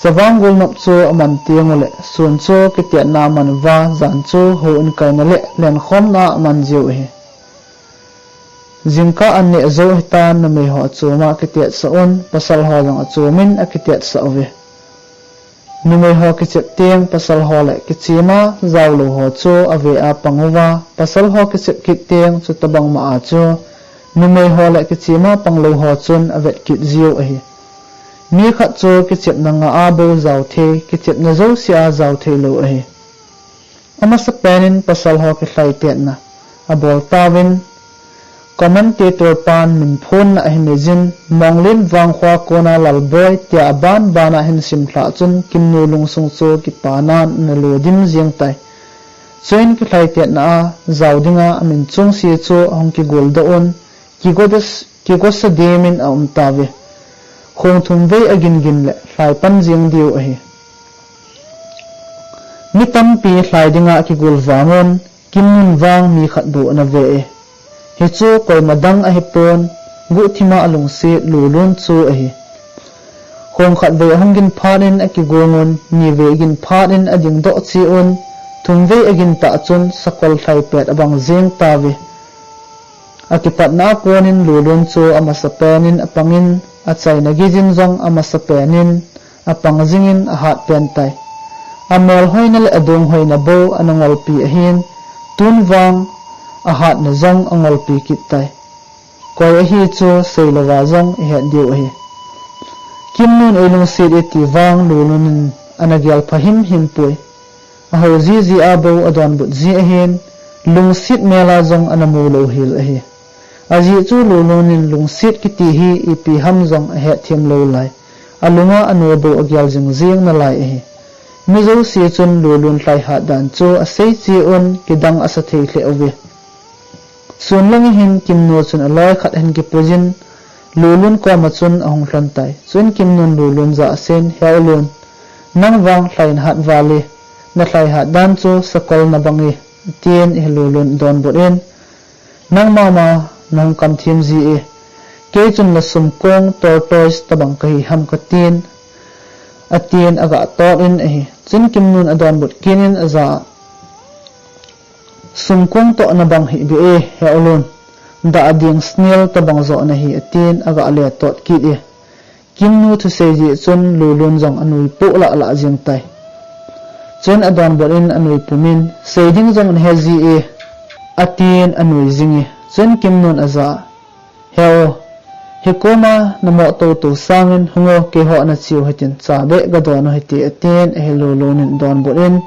Chavang gul nop chu aman teng uleh, sun chu kitetna aman uva, jan chu houin kaina le lenkhomna aman jiu ahi. Jingkah an neh jou hitan, numei ho achom a akitetsah un, pasal ho jong achom in akitetsah uve. Numei ho kichep teng, pasal ho le kichema jaolou ho chu ave a pang uva, pasal ho kichep kit teng, chutabang ma a chu numei ho le kichema panglou ho chun avet kit jiu ahi. Mi khat chu kichepna nga a bou jao thei, kichepna jouse a jao thei lou ahi. Amasapen in pasal ho kilhaitetna abol tauvin, commentator pan minphonna ahin nei jin, Monglen vangkho a kona Lalboi tia aban ban a hin simlhah chun Kimnu lungsung chu kipanan ana lo dim jeng tai. Chuin kilhaitetna a jao dinga amin chungse chu ahung kiguldoh un, kigodes-, kigosa dim in aum tauve. Khong thum vei agin gin le lhai pan jeng diu ahi. Mi tampi lhai dinga akigul vang un, Kimnun vang mi khat bou ana ve e. Hichu koima dang ahipon, guhthima alungset Lulun chu ahi. Khong khat vei ahung gin phat in akigong un, ni vei agin phat in adingdoh cheh un, thum vei agin tah chun sakol lhai pet abang jeng tauve. Akipatna a kon in Lulun chu amasapen in apang in, achaina gei jin jong amasapen in apang jing in ahat pen tai. Amel hoina le adung hoina bou ana ngolpi ahin, tun vang ahatna jong angolpi kit tai. Koi ahi chu seilouva jong ihet diu ahi. Kimnun eilungset e ti vang Lulun in ana gel pha him him poi. Ahou ji ji a bou adonbut ji ahin, lungset mel a jong ana mu lou hel ahi. Ajeh chu Lulun in lungset kiti hi ipi ham jong ahet them lou lai. Alunga anu bou agel jing jeng nalai ahi. Mi jouse chun Lulun lhaihat dan chu asei cheh un, kidang asa thei lheh uve. Sun lang hin Kimnu chun aloi khat ahin kipuijin, Lulun koma chun ahung lhon tai. Chuin Kimnun Lulun jah a aseiyin, "He U Lun, nang vang lhai nahat val e, nalhaihat dan chu sakol nabang e," atin ahi. Lulun adonbut in, "Nangma ma nahung kamthem ji e, kei chun la sumkong tortoise tabang kahi ham katin," atin aga tot in ahi. Chuin Kimnun adonbut kit in ajah a, "Sumkong toh nabang hih beh e, he U Lun, dah ding snail tabang joh nahi," atin aga le tot kit e. Kimnu thusei jeh chun Lulun jong anui poh lah lah jeng tai. Chuin adonbut in anui pum in, "Sei ding jong nahe ji e," atin anui jing e. Chuin Kimnun ajah a, "He U, hikoma namoh toto sangin hung o, keiho nache u hitin cha beh gadon u hite," atin ahi. Lulun in adonbut in,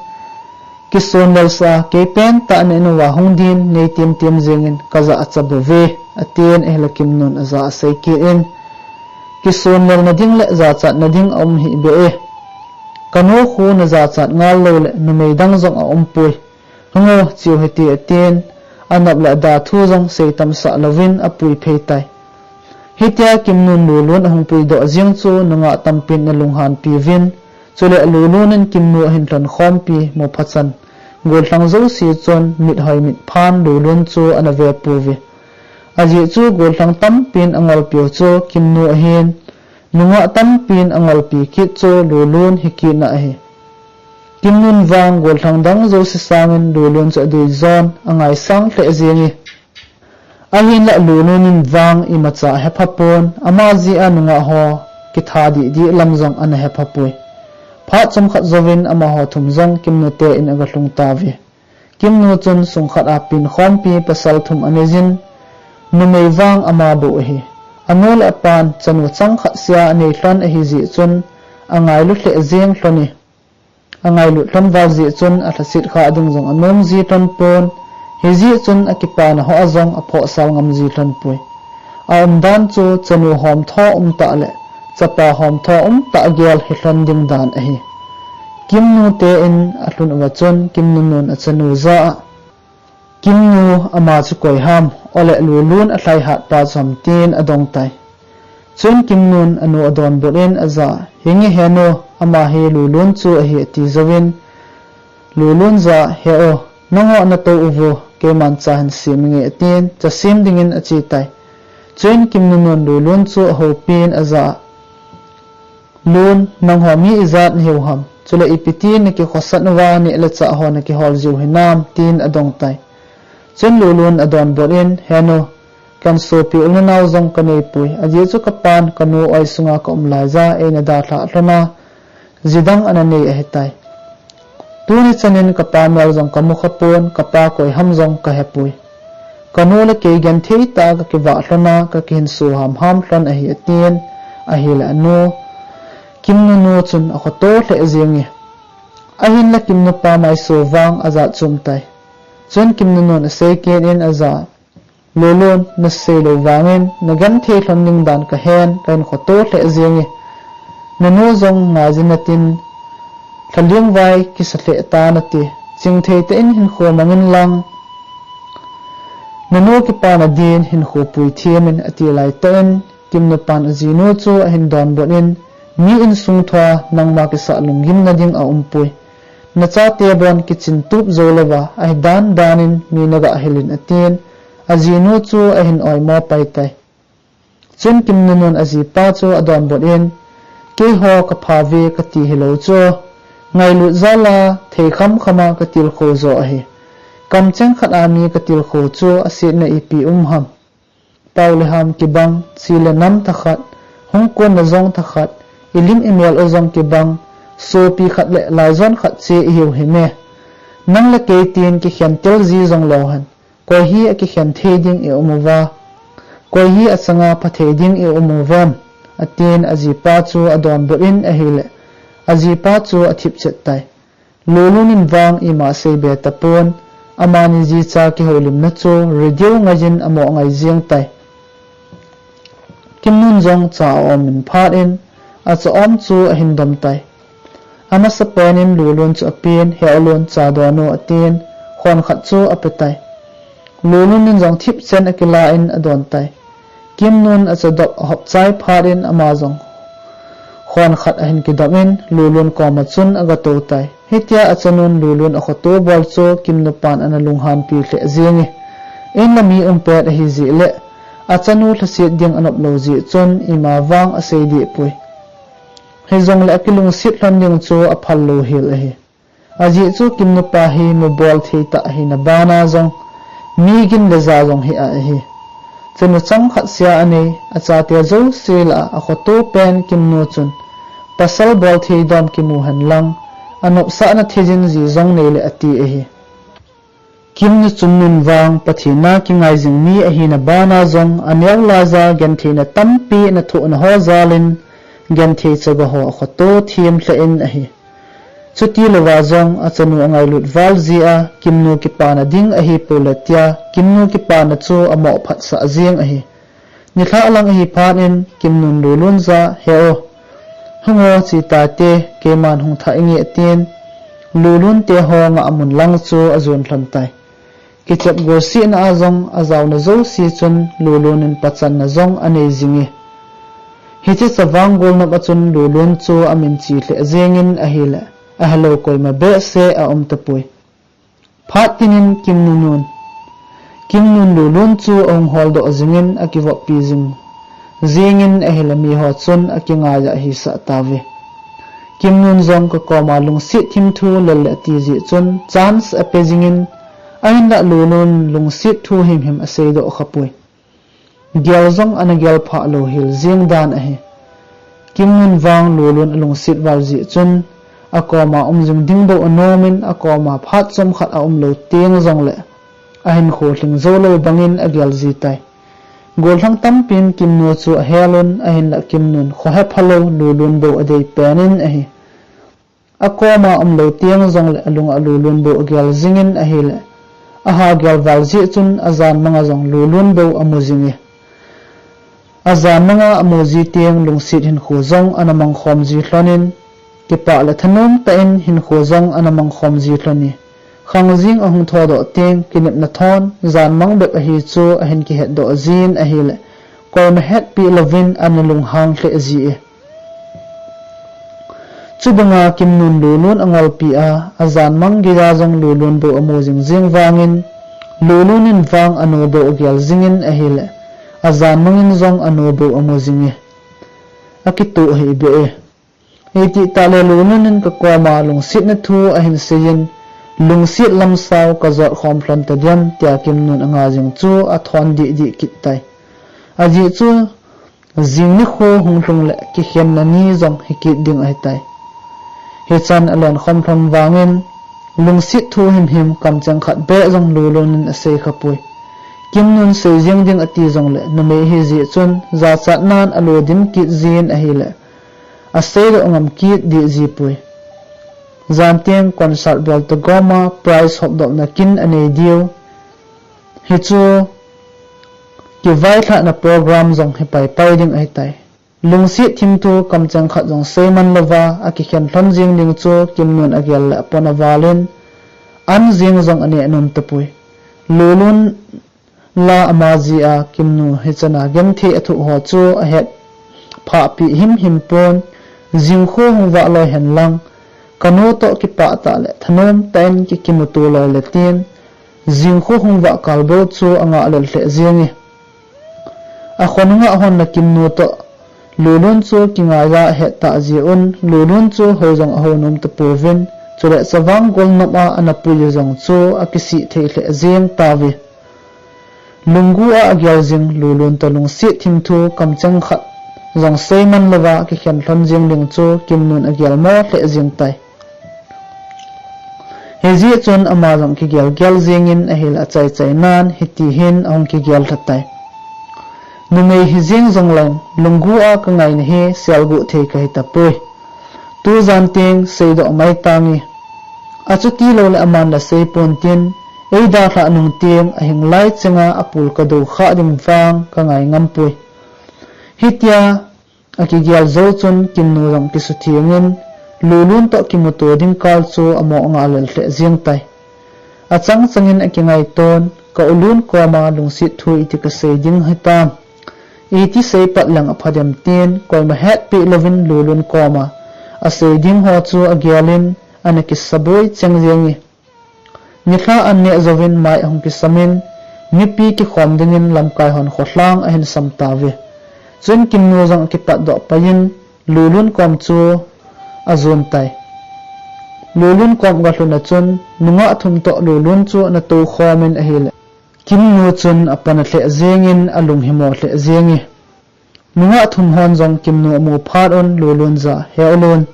"Kisun lel sa, kei pentah na in uva hung din, nei tem tem jeng in kajah a cha bou ve," atin ahile Kimnun ajah a asei kit in, "Kisun lelna ding le jachatna ding aum hih beh e. Kanu khu najachat ngal lou le numei dang jong aum poi. Hung o, che u hite," atin, anop le ada thu jong seitam sah louvin apui phei tai. Hitia Kimnun Lulun ahung puidoh jeng chu nungah tampin ana lunghanpi uvin, chule Lulun in Kimnu ahin lhon khompi mupha chan, gollhang jouse chun mithoi mitphan Lulun chu ana ve pouve. Ajeh chu gollhang tampin angolpiu chu Kimnu ahin, nungah tampin angolpi kit chu Lulun hi kit na ahi. Kimnun vang gollhang dang jouse sangin Lulun chu adeijon, angaisang lheh jeng e. Ahinlah Lulun in vang imacha ahepha pon, ama jeh a nungah ho kitha dih dih lam jong ana hepha poi. Phat chomkhat jouvin amaho thum jong Kimnu te in aga lhung tauve. Kimnu chun sungkhat a pin khompi pasal thum anei jin, numei vang ama bou ahi. Anu le apan chanu chang khat sea anei lhon ahi jeh chun angailu lheh jeng lhon e. Angailut lhon val jeh chun alhasit kha ding jong anom ji lhon pon, hijeh chun akipana ho a jong aphohsal ngam ji lhon poi. Aumdan chu chanu homtho umtah le chapa homtho umtah gel hi lhon ding dan ahi. Kimnu te in alhun uva chun Kimnunun achanu jah a, Kimnu, ama chu koi ham, ole Lulun alhaihat pa chu ham, tin adong tai. Chuin Kimnun anu adonbut in ajah a, Hinge henu, ama hi Lulun chu ahi, ati jouvin, Lulun jah a, He u, nangho natou uvo, keiman cha hin sem inge, atin, cha sem dingin ache tai. Chuin Kimnunun Lulun chu ahoupin ajah a, Lun, nangho mi ijat nahiu ham? Chule ipi ti nakikhosah uva neh le chah ho nakihol jiu hinam, tin adong tai. Chuin Lulun adonbut in, Henu, kasopi ulna nau jong kaneipoi. Ajeh chu kapan kanu oi sunga kaum laija eina dalhah lhon a, ji dang ana nei ahitai. Tuni chanin kapa mel jong kamu khapon, kapa koi ham jong kahepoi. Kanu le kei genthei tah a kakivah lhon a, kakihinso hamham lhon ahi, atin, ahile anu Kimnunu chun akhoto lheh jenge. Ahinla Kimnu pa maiso vang ajat chom tai. Chuin Kimnunun asei kit in ajah a, Lulun, nasei lou vangin nagenthei lhon ding dan kahen, kahin khoto lheh jenge. Nanu jong ngaijin natin, lhalingvai kisa lheh tan nati, chingthei tah in hinkho mangin lang, nanu kipana din hinkho pui thimin, ati laitah in, Kimnu pan ajinu chu ahin donbut in, Mi insung thua nangma kisah lunggimna ding aumpoi. Nachate bon kichin tup jou louva, ahi dan danin mi nagah hilin, atin, ajinu chu ahin oimo pai tai. Chuin Kimnunun ajipa chu adonbut in, Keiho kaphave kati hilou chu, ngailut jal a thei khamkham a katilkhou jo ahi. Kamcheng khat a mi katilkhou chu asetna ipi um ham? Pao le ham kibang, chi le nam thakhat, hung konna jong thakhat, ilim imel u jong kibang, sopi khat le laijon khat che ihiu hime. Nang le kei tin kikhen tel ji jong lou hen, koi hi akikhen thei ding ium uva, koi hi achanga phathei ding ium uvem, atin ajipa chu adonbut in ahile, ajipa chu athip chet tai. Lulun in vang ima aseibe tapon, amani jicha kihoulimna chu radio ngaijin amo ngai jeng tai. Kimnun jong cha aom in phat in, acha om chu ahin dom tai. Amasapen in Lulun chu apen, He u Lun, cha don u, atin, khon khat chu ape tai. Lulun in jong thipchen akilah in adon tai. Kimnun achadop ahop chai phat in ama jong khon khat ahin kidop in Lulun koma chun agatou tai. Hitia achanun Lulun akhoto bol chu Kimnu pan ana lunghanpi lheh jenge. Inla mi um pet ahi jeh le, achanu lhaset ding anop lou jeh chun ima vang asei deh poi. Hijongle akilungset lhon ding chu aphal lou hel ahi. Ajeh chu Kimnu pa hi mubol thei tah ahina bana jong, mi gin le ja jong hi ahi. Chanu changkhat sea anei, achate jouse lah a akhoto pen Kimnu chun, pasal bol thei dom kimu hen lang, anopsahna theijin ji jong neile ati ahi. Kimnu chun nun vang Pathen a kingai jing mi ahina bana jong, aneo laiya gentheina tampi ana thohna ho jal in, genthei chaga ho akhoto them lheh in ahi. Chuti louva jong achanu angailut val jeh a, Kimnu kipana ding ahipoi le tia, Kimnu kipana chu amo phatsah jeng ahi. Nilhah lang ahi phat in, Kimnun Lulun jah a, He u, hung o, che tate, keiman hung thah inge, atin, Lulun te ho ngah mun lang chu ajon lhon tai. Kichep golsehna a jong ajaona jouse chun Lulun in pachanna jong anei jinge. Hiche chavang golnop a chun Lulun chu aminche lheh jengin ahile, ahelou koima behseh aum tapoi. Phat tin in Kimnunun, Kimnun Lulun chu ahung holdoh jingin akivoppi jing jengin ahile miho chun akingai ahisah tauve. Kimnun jong kakoma lungset thimthu lel le ati jeh chun chance ape jingin, ahinlah Lulun lungset thu himhim aseidoh khapoi. Gel jong ana gelphah lou hel jeng dan ahi. Kimnun vang Lulun alungset val jeh chun, akoma um jing ding bou anomin, akoma phat chomkhat aumlou teng jongle, ahinkho lhing joulou bangin agel ji tai. Gollhang tampin Kimnu chu ahelun, ahinlah Kimnun khohephalou Lulun bou adei penin ahi. Akoma umlou teng jongle alunga Lulun bou agel jingin ahile, aha gel val jeh chun ajan manga jong Lulun bou amu jinge. Ajan manga amu ji teng lungset hinkho jong ana mangkhom ji lhonin, Kipah le thanom tah in hinkho jong ana mangkhom ji lhon e. Khang jing ahung thodoh teng kinepna thon, jan mang bep ahi chu ahin kihetdoh jin ahile, koima hetpi louvin ana lunghang lheh ji e. Chubanga Kimnun Lulun angolpi a, ajan mang geija jong Lulun bou amu jing jing vangin, Lulun in vang anu bou agel jingin ahile, ajan mangin jong anu bou amu jing e. Akitoh hih beh e. Itih tah le Lulun in kakoma lungsetna thu ahin seiyin, lungset lamsao kajot khom lhon tadem tia Kimnun anga jing chu athon dih dih kit tai. Ajeh chu, jing nikho hung lhung le kikhenna ni jong hikit ding ahitai. Hichan alen khom lhon vangin, lungset thu himhim kamcheng khat beh jong Lulun in asei khapoi. Kimnun sei jeng ding ati jongle, numei ahi jeh chun, jachatnan alo dim kit jin ahile, aseidoh ngam kit dih jipoi. Jan teng concert bol tagoma prize hopdohna kin anei diu. Hichu kivailhahna program jong hi paipai ding ahitai. Lungset thimthu kamcheng khat jong seiman louva, akikhen lhon jing ding chu Kimnun agel le apon avalin, an jing jong aneh nom tapoi. Lulun la ama jeh a Kimnu hichana genthei athoh ho chu ahet phahpi himhim pon, jing kho hung vah loi henlang, kanu toh kipah tah le thanom tah in kikimuto loi le tin, jing kho hung vah kal bou chu angah lel lheh jeng e. Akhonunga hon le Kimnu toh Lulun chu kingaiya ahet tah jeh un, Lulun chu hou jong ahou nom tapouvin, chule chavang golnop a ana pui jong chu akisih thei lheh jeng tauve. Lunggu a agel jing Lulun toh lungset thimthu kamcheng khat jong seiman louva kikhen lhon jing ding chu Kimnun agel mo lheh jeng tai. Hijeh chun ama jong kigel gel jengin ahile achai chai nan hiti hin ahung kigel lha tai. Numei hijeng jongleng, lunggu a kangaina hi selguh thei kahi tapoi. Tujan teng seidoh mai tange. Achuti loule aman la seipon tin, eidalhah nung teng ahing lai chenga apul kadou khah ding vang kangai ngam poi. Hitia akigel jou chun Kimnu jong kisuthengin, Lulun toh kimuto ding kal chu amo angah lel lheh jeng tai. Achang changin akingaiton, ka ulun koma lungset thu iti kasei ding hitam. Iti sei pat leng apha dem tin, koima hetpi louvin Lulun koma asei ding ho chu agelin, ana kisaboi cheng jeng e. Nilhah an neh jouvin mai ahung kisamin, mipi kikhom dingin lamkai hon kholhang ahin sam tauve. Chun Kimnu jong akipatdoh paiyin, Lulun kom chu ajon tai. Lulun kom agalhun a chun, nungah thum toh Lulun chu ana toukhomin ahile, Kimnu chun apana lheh jengin alung himo lheh jenge. Nungah thum hon jong Kimnu amu phat un Lulun jah a, He Ulun,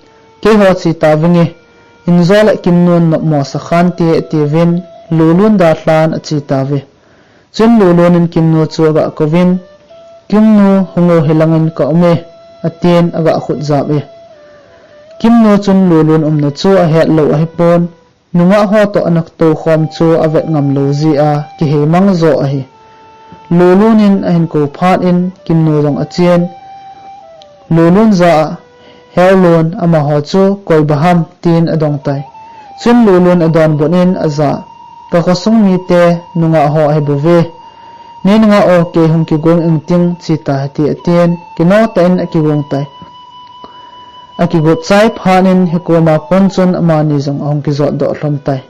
keiho che tauvinge, injo le Kimnun nopmo sa khante, atiuvin, Lulun dalhan ache tauve. Chun Lulun in Kimnu chu aga kouvin, Kimnu, hung o, hilangin ka ume, atin aga khut jap e. Kimnu chun Lulun umna chu ahetlou ahipon, nungah ho toh ana toukhom chu avet ngam lou jeh a, kiheimang jo ahi. Lulun in ahin kou phat in Kimnu jong achen, Lulun jah a, He Ulun, amaho chu koi bah ham, tin adong tai. Chun Lulun adonbut in ajah a, Ka khosung mite nungah ho ahibouve. Nei nungah o, kei hung kigong ingting, che tahite, atin, kino tah in akigong tai. Akigot chai phat in hikoma kon chun amani jong ahung kijot doh lhon tai.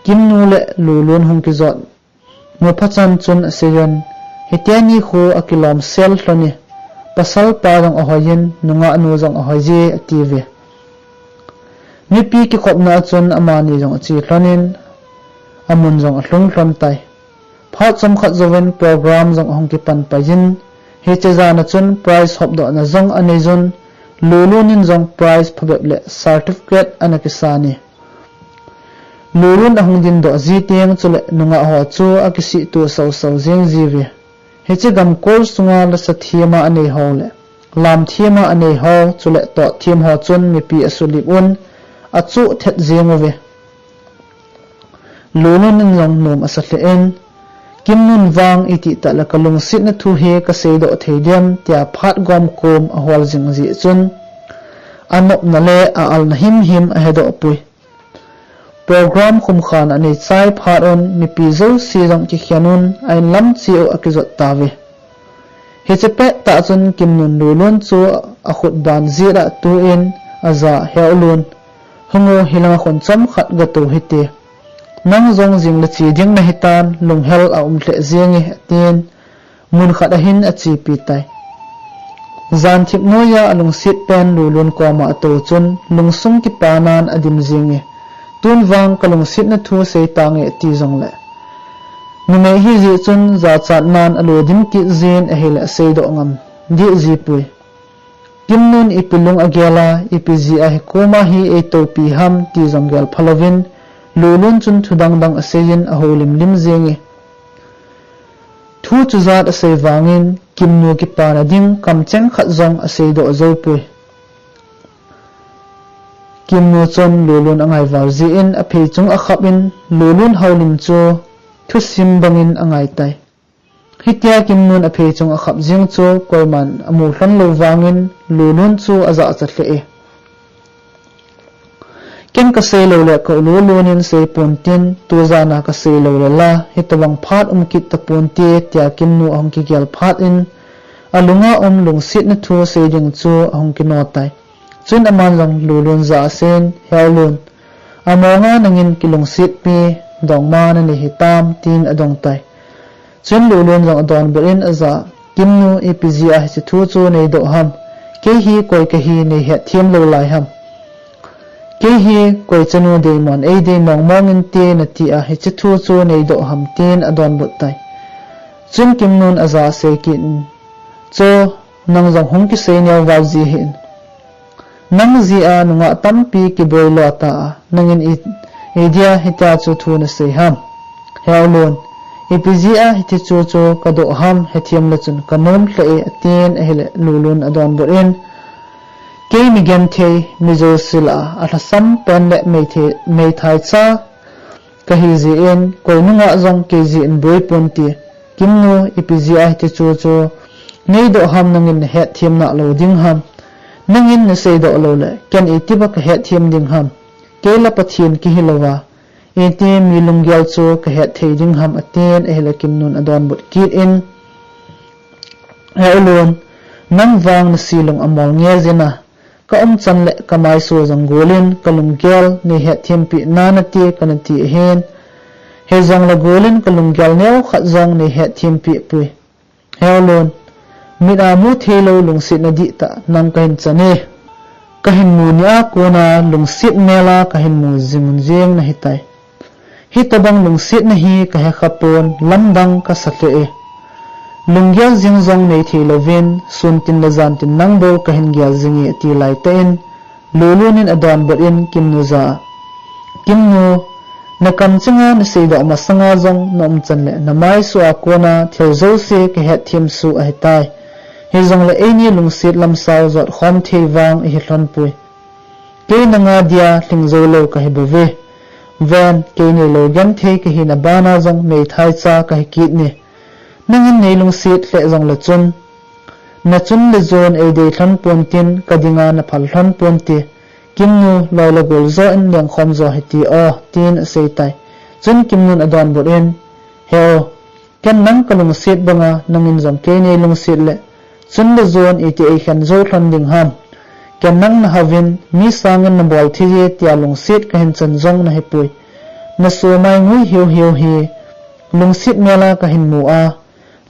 Kimnu le Lulun hung kijot mu phat chan chun aseiyun, Hiteni khu akilom sel lhon e, pasalpa jong ahoiyin, nungahnu jong ahoiye, atiuve. Mipi kikhopna a chun amani jong ache lhon in, amun jong alhung lhon tai. Phat chomkhat jouvin program jong ahung kipan paiyin, hiche jan a chun prize hopdohna jong aneiyun, Lulun in jong prize phabep le certificate ana kisan e. Lulun ahung dingdoh ji teng chule nungah ho chu akisih tu soso jeng jiuve. Hiche gamkol sunga lasa thema anei ho le lam thema anei ho chule tot them ho chun mipi asulip un, achuh thet jeng uve. Lulun in jong nom asa lheh in, Kimnun vang itih tah le kalungsetna thu hi kaseidoh thei dem, tia phat gomkom ahol jing jeh chun, anopna le a-alna himhim ahedoh pui. Program khumkhan anei chai phat un mipi jouse jong kikhen un a-inlam cheh u akijot tauve. Hiche pettah chun Kimnun Lulun chu akhut ban jet a atuh in, aja, Heolun, hung o, hilanga khun chomkhat gatou hite. Nang jong jing le che ding nahitan, lunghel aum lheh jenge, atin, mun khat ahin achepi tai. Jan thip noiya alungset pen Lulun koma atou chun lungsung kipanan adim jenge. Tun vang kalungsetna thu seitange ati jongle, numei hijeh chun jachatnan alo dim kit jin ahile aseidoh ngam deh jipoi. Kimnun ipi lung agel a, ipi jeh a hikoma hi eitoupi ham ti jong gel phalouvin, Lulun chun thu dangdang aseiyin ahoulimlim jenge. Thu chujat asei vangin Kimnu kipana ding kamcheng khat jong aseidoh joupoi. Kimnu chun Lulun angai val jeh in aphei chung akhap in, Lulun houlim chu thusim bangin angai tai. Hitia Kimnun aphei chung akhap jeng chu koiman amu lhon lou vangin Lulun chu ajahcha lheh e. Ken kasei loule ka-u Lulun in seiponte, tujana kasei loule la hitobang phat um kit taponte, tia Kimnu ahung kigel phat in, alunga um lungsetna thu sei ding chu ahung kino tai. Chun aman jong Lulun jah a aseiyin, Heolun, amonga nangin kilungsetpi dongma nanei hitam, tin adong tai. Chun Lulun jong adonbut in aja, Kimnu, ipi jeh a hiche thu chu neidoh ham? Kei hi koi kahi neihetthem lou lai ham? Kei hi koi chanu deimon eidei mongmong inte nati a hiche thu chu neidoh ham, tin adonbut tai. Chun Kimnun aja asei kit in, Cho, nang jong hung kisei neo val ji hih in. Nang jeh a nungah tampi kiboi lo ta a, nangin i, idia hitia chu thu nasei ham? Heolun, ipi jeh a hiti chu chu kadoh ham, hethem le chun kanom lheh e, atin ahile Lulun adonbut in, Kei migenthei, mi jouse lah a alhasam pen le meithai, meithai cha kahi jeh in, koi nungah jong kei jeh in boi ponte. Kimnu, ipi jeh a hiti chu chu neidoh ham, nangin nahetthem nalou ding ham? Nangin naseidoh loule ken itipa kahetthem ding ham? Kei la Pathen kihi louva, iti mi lunggel chu kahet thei ding ham, atin ahile Kimnun adonbut kit in, Heolun, nang vang nase lung amol nge jin a, kaumchan le kamaiso jong golin kalunggel neihetthempeh nanate kanati ahin. Hijongle golin kalunggel neokhat jong neihetthempeh poi. Heolun, mit a mu theilou lungsetna dihtah nang kahin chan e. Kahin mu nia kona lungset mel a kahin mu jing jeng nahitai. Hitobang lungsetna hi kahe khapon, lamdang kasa lheh e. Lunggel jing jong neithei louvin, sun tin le jan tin nang bou kahin gel jinge, ati laitah in, Lulun in adonbut in Kimnu jah a, Kimnu, nakamchenga naseidoh masanga jong naumchan le namaiso a kona thil jouse kahetthem soh ahitai. Hijongle eini lungset lamsao jotkhom thei vang ihi lhon poi. Kei nanga dia lhingjou lou kahi bouve. Ven, kei neilou genthei kahina bana jong meithai cha kahi kit ne. Nangin neilungset lheh jongle chun, nachun le jon eidei lhon pontin, kadinga naphal lhon ponte. Kimnu, loi le gol jo in lengkhom jo hite o, tin aseitai. Chun Kimnun adonbut in, He o, ken nang kalungset banga nangin jong kei neilungset le chun le jon iti eikhen jou lhon ding ham? Ken nang nahaovin, mi sangin nabol thei e tia lungset kahin chan jong nahipoi. Nasomai ngui hiuhiu hi lungset mel a kahin mu a,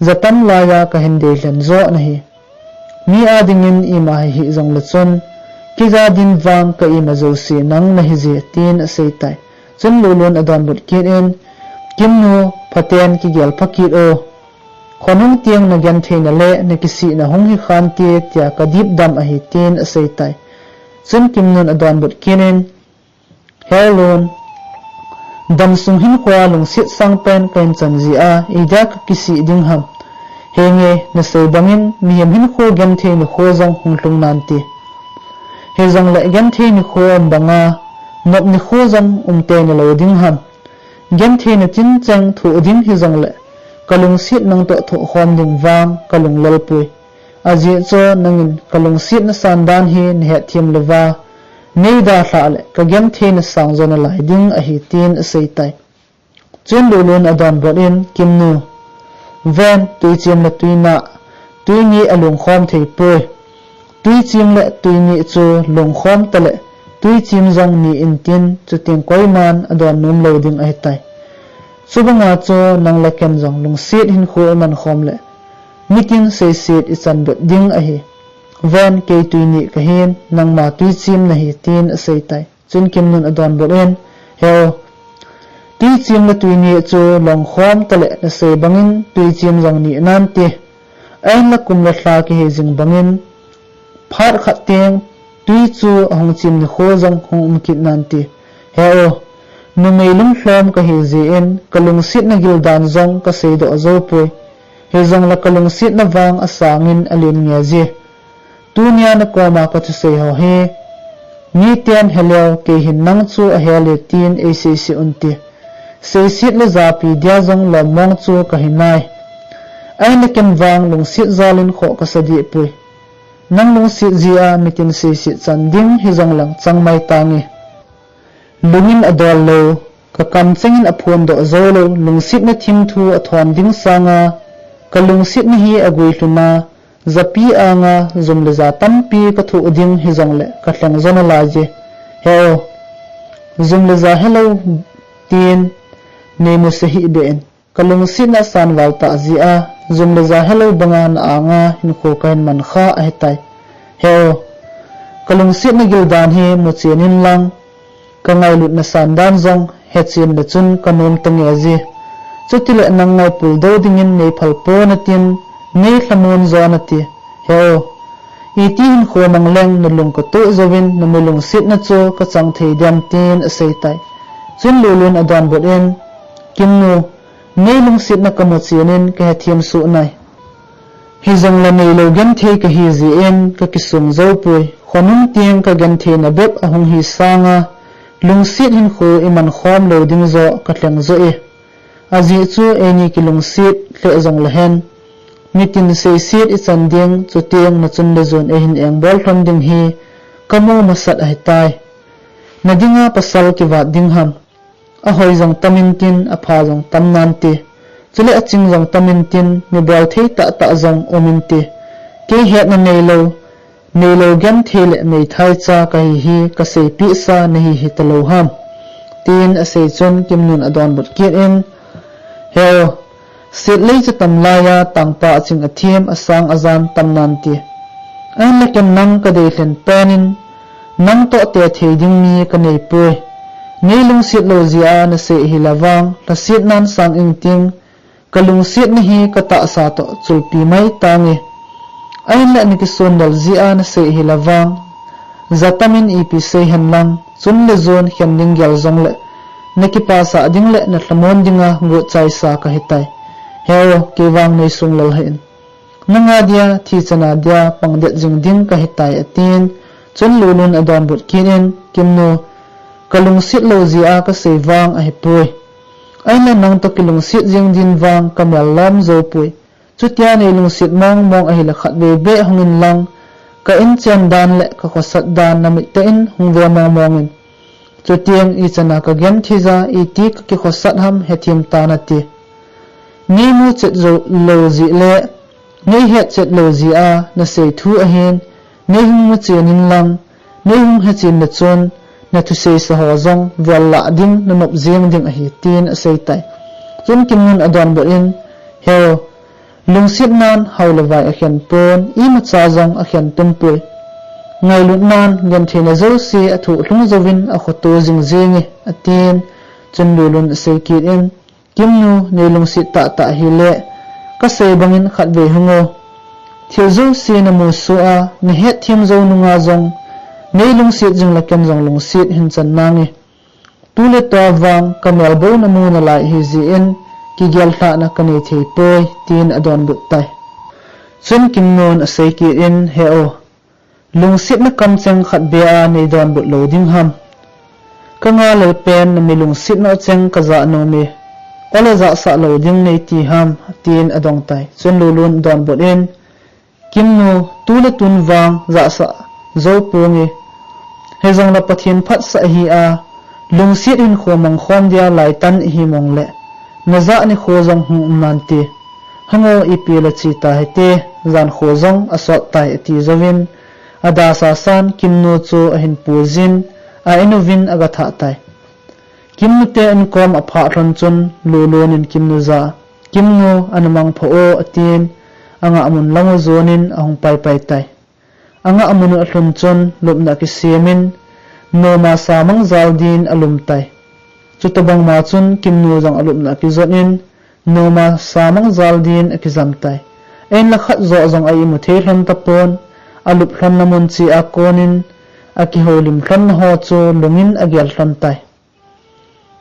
jatam laiya kahin dei lhen jo nahi. Mi adingin ima hihih jongle chun, keija din vang ka ima jouse nang nahije, tin aseitai. Chun Lulun adonbut kit in, Kimnu, phaten kigel pha kit o. Khonung tiang nagentheina le nakisihna hung hikhante tia kadipdam ahi, tin aseitai. Chun Kimnun adonbut kit in, Heolun, damsung hinkhoa lungset sangpen kahin chan jeh a, idia kakisih ding ham? Henge, nasei bangin mihem hinkho genthei nikho jong hung lhung nante. Hijongle genthei nikho um banga nop nikho jong um tei nalou ding ham? Gentheina tincheng thoh ding hijongle kalungset nangtoh thohkhom ding vang kalunglel poi. Ajeh chu nangin kalungsetna sandan hi nahetthem louva, neidalhah le kagentheina sang jo nalai ding ahi, tin aseitai. Chuin Lulun adonbut in, Kimnu, ven, tuichem le tuinah, tui ni alungkhom theipoi. Tuichem le tuini chu lungkhom tale, tuichem jong ni intin, chuteng koiman adon nom lou ding ahitai. Chubanga chu nang le ken jong lungset hinkho imankhom le, mitin seiset ichan bep ding ahi. Ven, kei tuini kahin, nangma tuichem nahi, tin aseitai. Chuin Kimnun adonbut in, He o, tuichem le tuini chu lungkhom tale nasei bangin tuichem jong ni nante. Ahinla kum le lha kihei jing bangin, phat khat teng tui chu ahung chem nikho jong hung um kit nante. He o, numei lunglhom kahi jeh in, kalungsetna gildan jong kaseidoh joupoi. Hijongle kalungsetna vang asangin alen nge je. Tunia nakoma kathusei ho hi, miten heleu, kei hin nang chu ahel e tin eiseise unte. Seiset le japi dia jong lommong chu kahi nai. Ahinla ken vang lungset jalin khoh kasa dehpoi. Nang lungset jeh a mitin seiset chan ding hijongleng chang mai tange. Lungin adol lou, kakamchengin aphondoh jou lou, lungsetna thimthu athon ding sanga, kalungsetna hi aguilhun a, japi anga jum le ja tampi kathoh ding hijongle kalheng jo nalai je. He o, jum le ja helou tin neimu sahih beh in. Kalungsetna asan val tah jeh a, jum le ja helou banga na anga hinkho kahin mankha ahitai. He o, kalungsetna gildan hi muchen inlang, kangailutna sandan jong hechen le chun kanom tange je. Chutile nang ngaipul dou dingin neiphal pon atin, neilhamon jo nate. He o, iti hinkho mangleng nalung katoh jouvin, nami lungsetna chu kachang thei dem, tin aseitai. Chuin Lulun adonbut in, Kimnu, neilungsetna kamuchen in kahethem soh nai. Hijongle neilou genthei kahi jeh in kakisong joupoi. Khonung teng kagentheina bep ahung hi sanga, lungset hinkho imankhom lou ding joh kalheng joh e. Ajeh chu eini kilungset lheh jonglehen, mitin seiset ichan ding, chuteng nachun le jon eihin engbol lhon ding hi kamu masat ahitai. Nadinga pasal kivat ding ham? Ahoi jong tam intin, apha jong tam nante. Chule aching jong tam intin, mibol thei tahtah jong um inte. Kei hetna neilou, neilou genthei le meithai cha kahi hi kaseipehsa nahi hitalou ham? Tin asei chun Kimnun adonbut kit in, He o, setlei chu tam laiya tangpa aching athem asang ajan tam nante. Ahinla ken nang kadei lhen penin, nang toh tethei ding mi kaneipoi. Neilungset lou jeh a nasei hile vang, lhasetnan sang ingting, kalungsetna hi katahsa toh chulpi mai tange. Ahinla nakisondal jeh a nasei hile vang, jatamin ipi sei henlang, chun le jon khen ding gel jongle, nakipasah ding le nalhamon dinga gotchaisa kahitai. He o, kei vang neisung lel hih in. Nanga dia, thichana dia, pangdet jing ding kahitai, atin. Chun Lulun adonbut kit in, Kimnu, kalungset lou jeh a kasei vang ahipoi. Ahinla nang toh kilungset jeng din vang kamel lom joupoi. Chutia neilungset mongmong ahile khatvei beh hung inlang, ka inchen dan le kakhosat dan namittah in hung ve mongmong in. Chuteng ichana kagenthei ja, iti kakikhosat ham hethem tan ati. Neimu chet jou lou jeh le, neihet chet lou jeh a nasei thu ahin, neihung muchen inlang, neihung hechen le chun, nathuseisa ho jong vellah ding, nanop jeng ding ahi, tin aseitai. Chun Kimnun adonbut in, He o, lungsetnan hao le vai akhen pon, imacha jong akhen tumpoi. Ngailutnan gentheina jouse athohlhung jouvin akhoto jing jenge, atin. Chun Lulun asei kit in, Kimnu, neilungset tahtah hile, kasei bangin khatvei hung o. Thil jouse namusoh a, nahetthem jou nunga jong, neilungset jing le ken jong lungset hinchan nange. Tuletua vang kamel bou namu nalai ahijeh in, kigellhahna kanei theipoi, tin adonbut tai. Chun Kimnun asei kit in, He o, lungsetna kamcheng khat beh a neidonbut lou ding ham? Kanga lalpen nami lungsetna cheng kajah nome, ole jahsah lou ding neiti ham, tin adongtai. Chun Lulun adonbut in, Kimnu, tu le tun vang jahsah jou ponge. Hijongle Pathen phatsah ahi a, lungset hinkho mangkhom dia laitan ihi mong le, najah nikho jong hung um nante. Hung o, ipi le che ta hite, jankho jong asot tai, ati jouvin, ada sasan Kimnu chu ahin pujin, a in uvin aga thah tai. Kimnu te in kom aphah lhon chun Lulun in Kimnu jah a, Kimnu, ana mangpha o, atin, angah mun lang u jonin ahung paipai tai. Angah mun u alhun chun lupna akisemin, noma samang jal din alum tai. Chutobang ma chun Kimnu jong alupna akijonin, noma samang jal din akijam tai. Ahinla khat joh jong a imu thei lhon tapon, alup lhonna mun cheh a konin, akihoulim lhonna ho chu lungin agel lhon tai.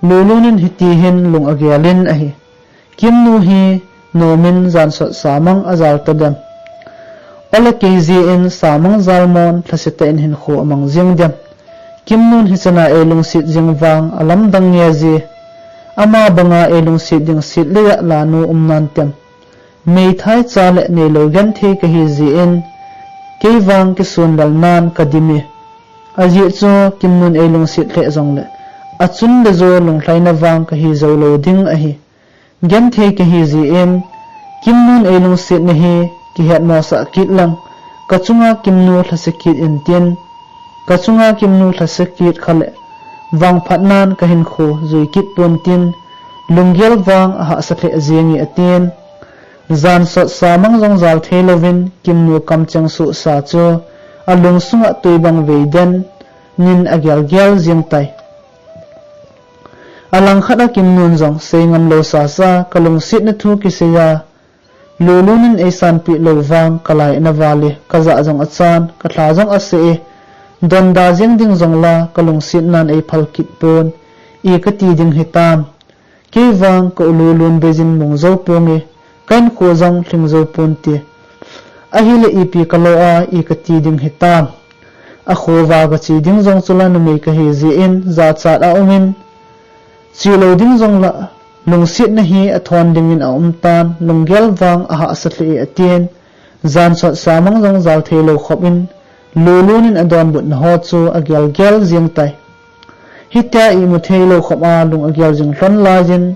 Lulun in hiti hin lung agelin ahi. Kimnu hi nomin jansot samang ajal tadem. Ole kei jeh in samang jal mon lhase tah in hinkho amang jing dem. Kimnun hichana eilungset jing vang alamdang nge ji. Ama banga eilungset ding set le jah lanu um nantem. Meithai cha le neilou genthei kahi jeh in, kei vang kisun lel nan kadim e. Ajeh chu Kimnun eilungset lheh jongle, achun le jo lunglhaina vang kahi jou lou ding ahi. Genthei kahi jeh in, Kimnun eilungsetna hi kihet mosah kit lang, kachunga Kimnu lhase kit intin, kachunga Kimnu lhase kit khale, vangphatnan kahinkho jui kit pontin, lunggel vang ahahsa lheh jenge, atin. Jansot samang jong jal thei louvin Kimnu kamcheng suhsa chu alung sunga tui bang vei den nin agelgel jing tai. Alangkhat a Kimnun jong seingam lou sasa, kalungsetna thu kisei a, Lulun in eisanpeh lou vang kalai ana val e, kajah jong achan, kalha jong ase e, donda jeng ding jong la kalungsetnan eiphal kit pon, i kati ding hitam. Kei vang ka u Lulun beijin mong jou ponge, ka hinkho jong lhing jou ponte. Ahile ipi kalo a i kati ding hitam. Akho va kache ding jong chula numei kahi jeh in jachat aumin, che lou ding jong la, lungsetna hi athon dingin aum tan, lunggel vang ahahsa lheh e, atin. Jansot samang jong jal thei lou khop in, Lulun in adonbutna ho chu agelgel jing tai. Hitia imu thei lou khop a lung agel jing lhon laiyin,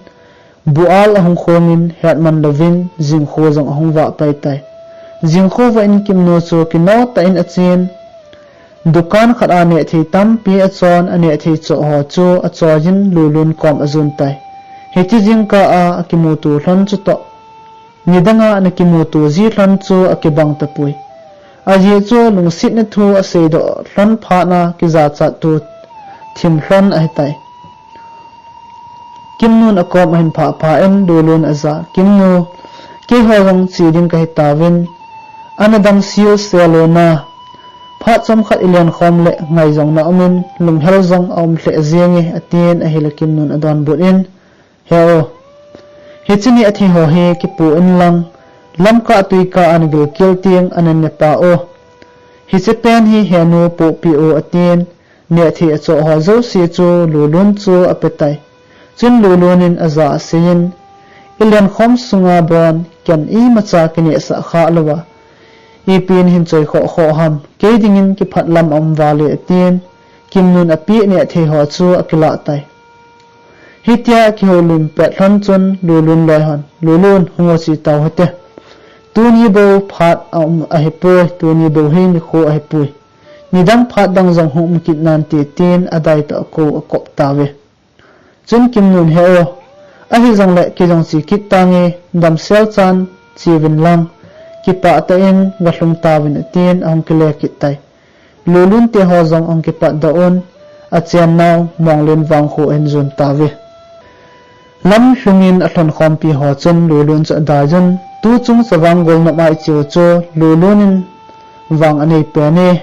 bu al ahung khongin hetman louvin jingkho jong ahung vah pai tai. Jingkho vah in Kimnu chu kino tah in achen, dukan khat a nehthei tampi achon, anehthei choh ho chu achoiyin Lulun kom ajon tai. Hiti jingkah a akimuto lhon chutoh, nidanga ana kimuto ji lhon chu akibang tapoi. Ajeh chu lungsetna thu aseidoh lhon phat a kijachat thu thim lhon ahitai. Kimnun akom ahin phah phat in Lulun ajah a, Kimnu, keiho jong che ding kahi tauvin, ana damsel sel o na. Phat chomkhat ilen khom le ngai jong na umin, lunghel jong aum lheh jenge, atin ahile Kimnun adonbut in, He o, hiche nehthei ho hi kipoh inlang, lamkah tuikah a nagilkel teng ana ne pah o. Hiche pen hi henu pohpeh o, atin, nehthei achoh ho jouse chu Lulun chu ape tai. Chun Lulun in ajah a aseiyin, ilen khom sunga bon ken imacha kinehsah khah louva, ipi in hin choi khoh khoh ham, kei dingin kiphat lam aum val e, atin, Kimnun apeh nehthei ho chu akilah tai. Hitia kihoulim pet lhon chun Lulun loi hon, Lulun, hung o, che tau hite. Tuni bou phat aum ahipoi, tuni bou hi nikho ahipoi. Nidang phat dang jong hung um kit nante, tin adai toh akou akop tauve. Chun Kimnun, He o, ahijongle kei jong che kit tange, damsel chan cheuvin lang, kipah tah in galhung tauvin, atin ahung kile kit tai. Lulun te ho jong ahung kipatdoh un, achennau Monglen vangkho ahin jon tauve. Lam lhungin alhon khompi ho chun Lulun chu adaiyun, tuchung chavang golnop a icheu chu Lulun in vang anei pen e.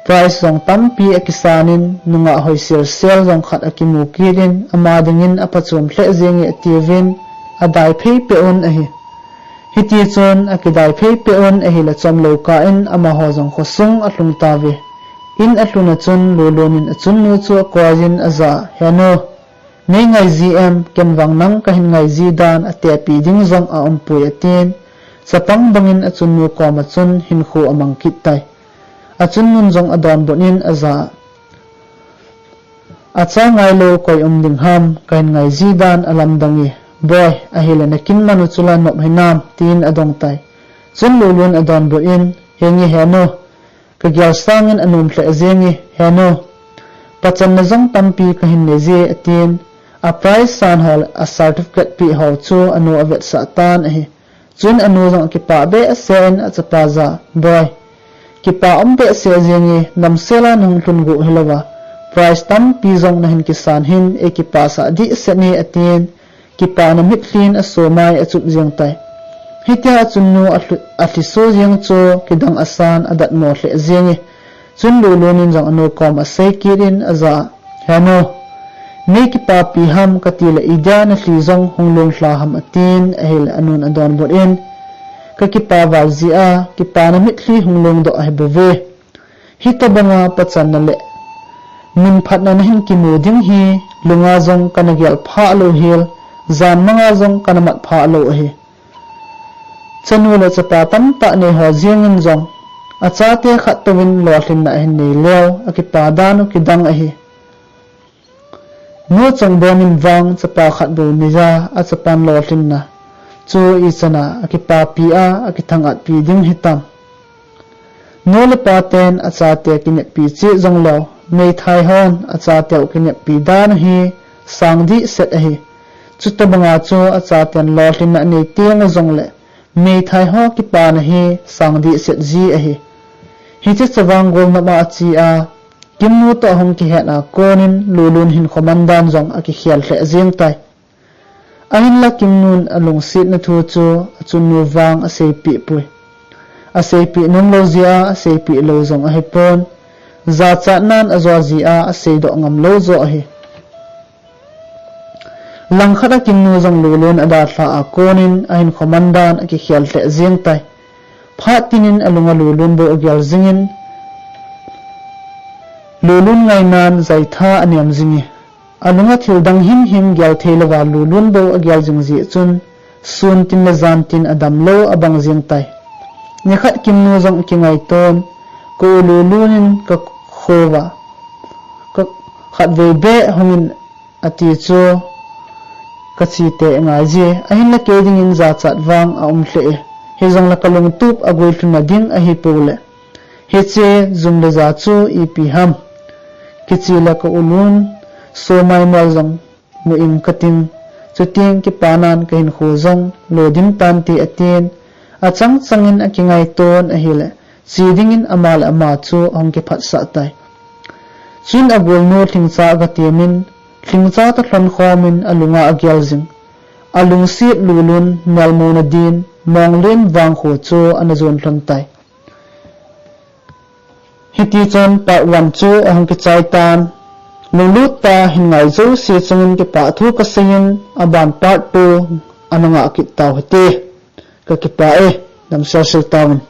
Prize jong tampi akisan in, nungah hoi sel sel jong khat akimu kit in, ama dingin aphachom lheh jenge, atiuvin, adai phei peh un ahi. Hitichun akidai phei peh un ahile, chomlou kah in amaho jong khosung alhung tauve. In alhun a chun Lulun in achunnu chu akoiyin ajah a, Henu, nei ngai ji em, ken vang nang kahin ngai ji dan atehpi ding jong aumpoi, atin. Chapang bangin achunnu koma chun hinkho amang kit tai. Achunnun jong adonbut in aja a, "Acha ngailou koi um ding ham, kahin ngai ji dan alamdang e. Boi, ahile nakin man u chu la nop hinam?" tin adong tai. Chun Lulun adonbut in, "Henge henu, kagel sangin anom lheh jenge henu. Pachanna jong tampi kahin nei je," atin, a prize san ho le a certificate peh ho chu anu avetsah tan ahi. Chun anu jong akipah behseh in achapa jah a, "Boi, kipa um behseh jenge, damsel a nahung lhun gu hilouva, prize tampi jong nahin kisan hin, eikipasah dehset e," atin, kipana mitlhi in asomai achup jeng tai. Hitia achunnu alhu-, alhiso jeng chu kidang asan adatmo lheh jenge. Chun Lulun in jong anu koma asei kit in ajah a, "Henu, nei kipapi ham kati le, idia nalhi jong hung long lha ham?" atin ahile anun adonbut in, "Kakipa val jeh a, kipana mitlhi hung long doh ahi bouve. Hitobanga pachanna le minphatna nahin kimu ding hi, lunga jong kana gel phah lou hel, jan manga jong kana mat phah lou ahi." Chanu le chapa tamtah nei ho jeng in jong, achate khat touvin lolhinna ahin nei leu, akipa dan u kidang ahi. Nu Chongbom in vang chapa khat bou nei a, achapan lolhinna chu ichan a akipapi a, akithangatpi ding hitam. Nu le pa ten achate kineppi cheh jongleu, meithai hon achate u kineppi dan u hi sang dehset ahi. Chutobanga chu achaten lolhinna anei teng u jongle, meithai ho kipana hi sang dehset ji ahi. Hiche chavang golnop a ache a, Kimnu toh ahung kihet a konin Lulun hinkho man dan jong akikhel lheh jeng tai. Ahinla Kimnun alungsetna thu chu achunnu vang aseipeh poi. Aseipeh nomlou jeh a aseipeh lou jong ahipon. Jachatnan ajo jeh a aseidoh ngamlou joh ahi. Langkhat a Kimnu jong Lulun adalhah a konin ahinkho man dan akikhel lheh jeng tai. Phat tinin alunga Lulun bou agel jingin, Lulun ngainan jaitha anem jinge. Alunga thil dang himhim gel theilouva Lulun bou agel jing jeh chun, sun tin le jan tin adamlou abang jeng tai. Nikhat Kimnu jong akingaiton, "Ka u Lulun in kakhouva khatvei beh hungin," ati chu, "Kache tei ngai je, ahinla kei dingin jachat vang aum lheh e. Hijongle kalungtup aguilhunna ding ahipou le, hiche jum le ja chu ipi ham? Kiche le ka u Lun somai mel jong mu ing kating, chuteng kipanan kahinkho jong lo dim tante," atin, achang changin akingaiton ahile, che dingin ama le ama chu ahung kiphatsah tai. Chun agolnu Lhingcha agatemin, Lhingcha toh lhonkhomin alunga agel jing. Alungset Lulun melmona din Monglen vangkho chu ana jon lhon tai. Hitichun part one chu ahung kichai tan. Lunglut tah a hin ngai jouse chungin kipah thu kaseiyin, aban part two ana ngah kit tau hite. Kakipah e, damsel sel tauvin.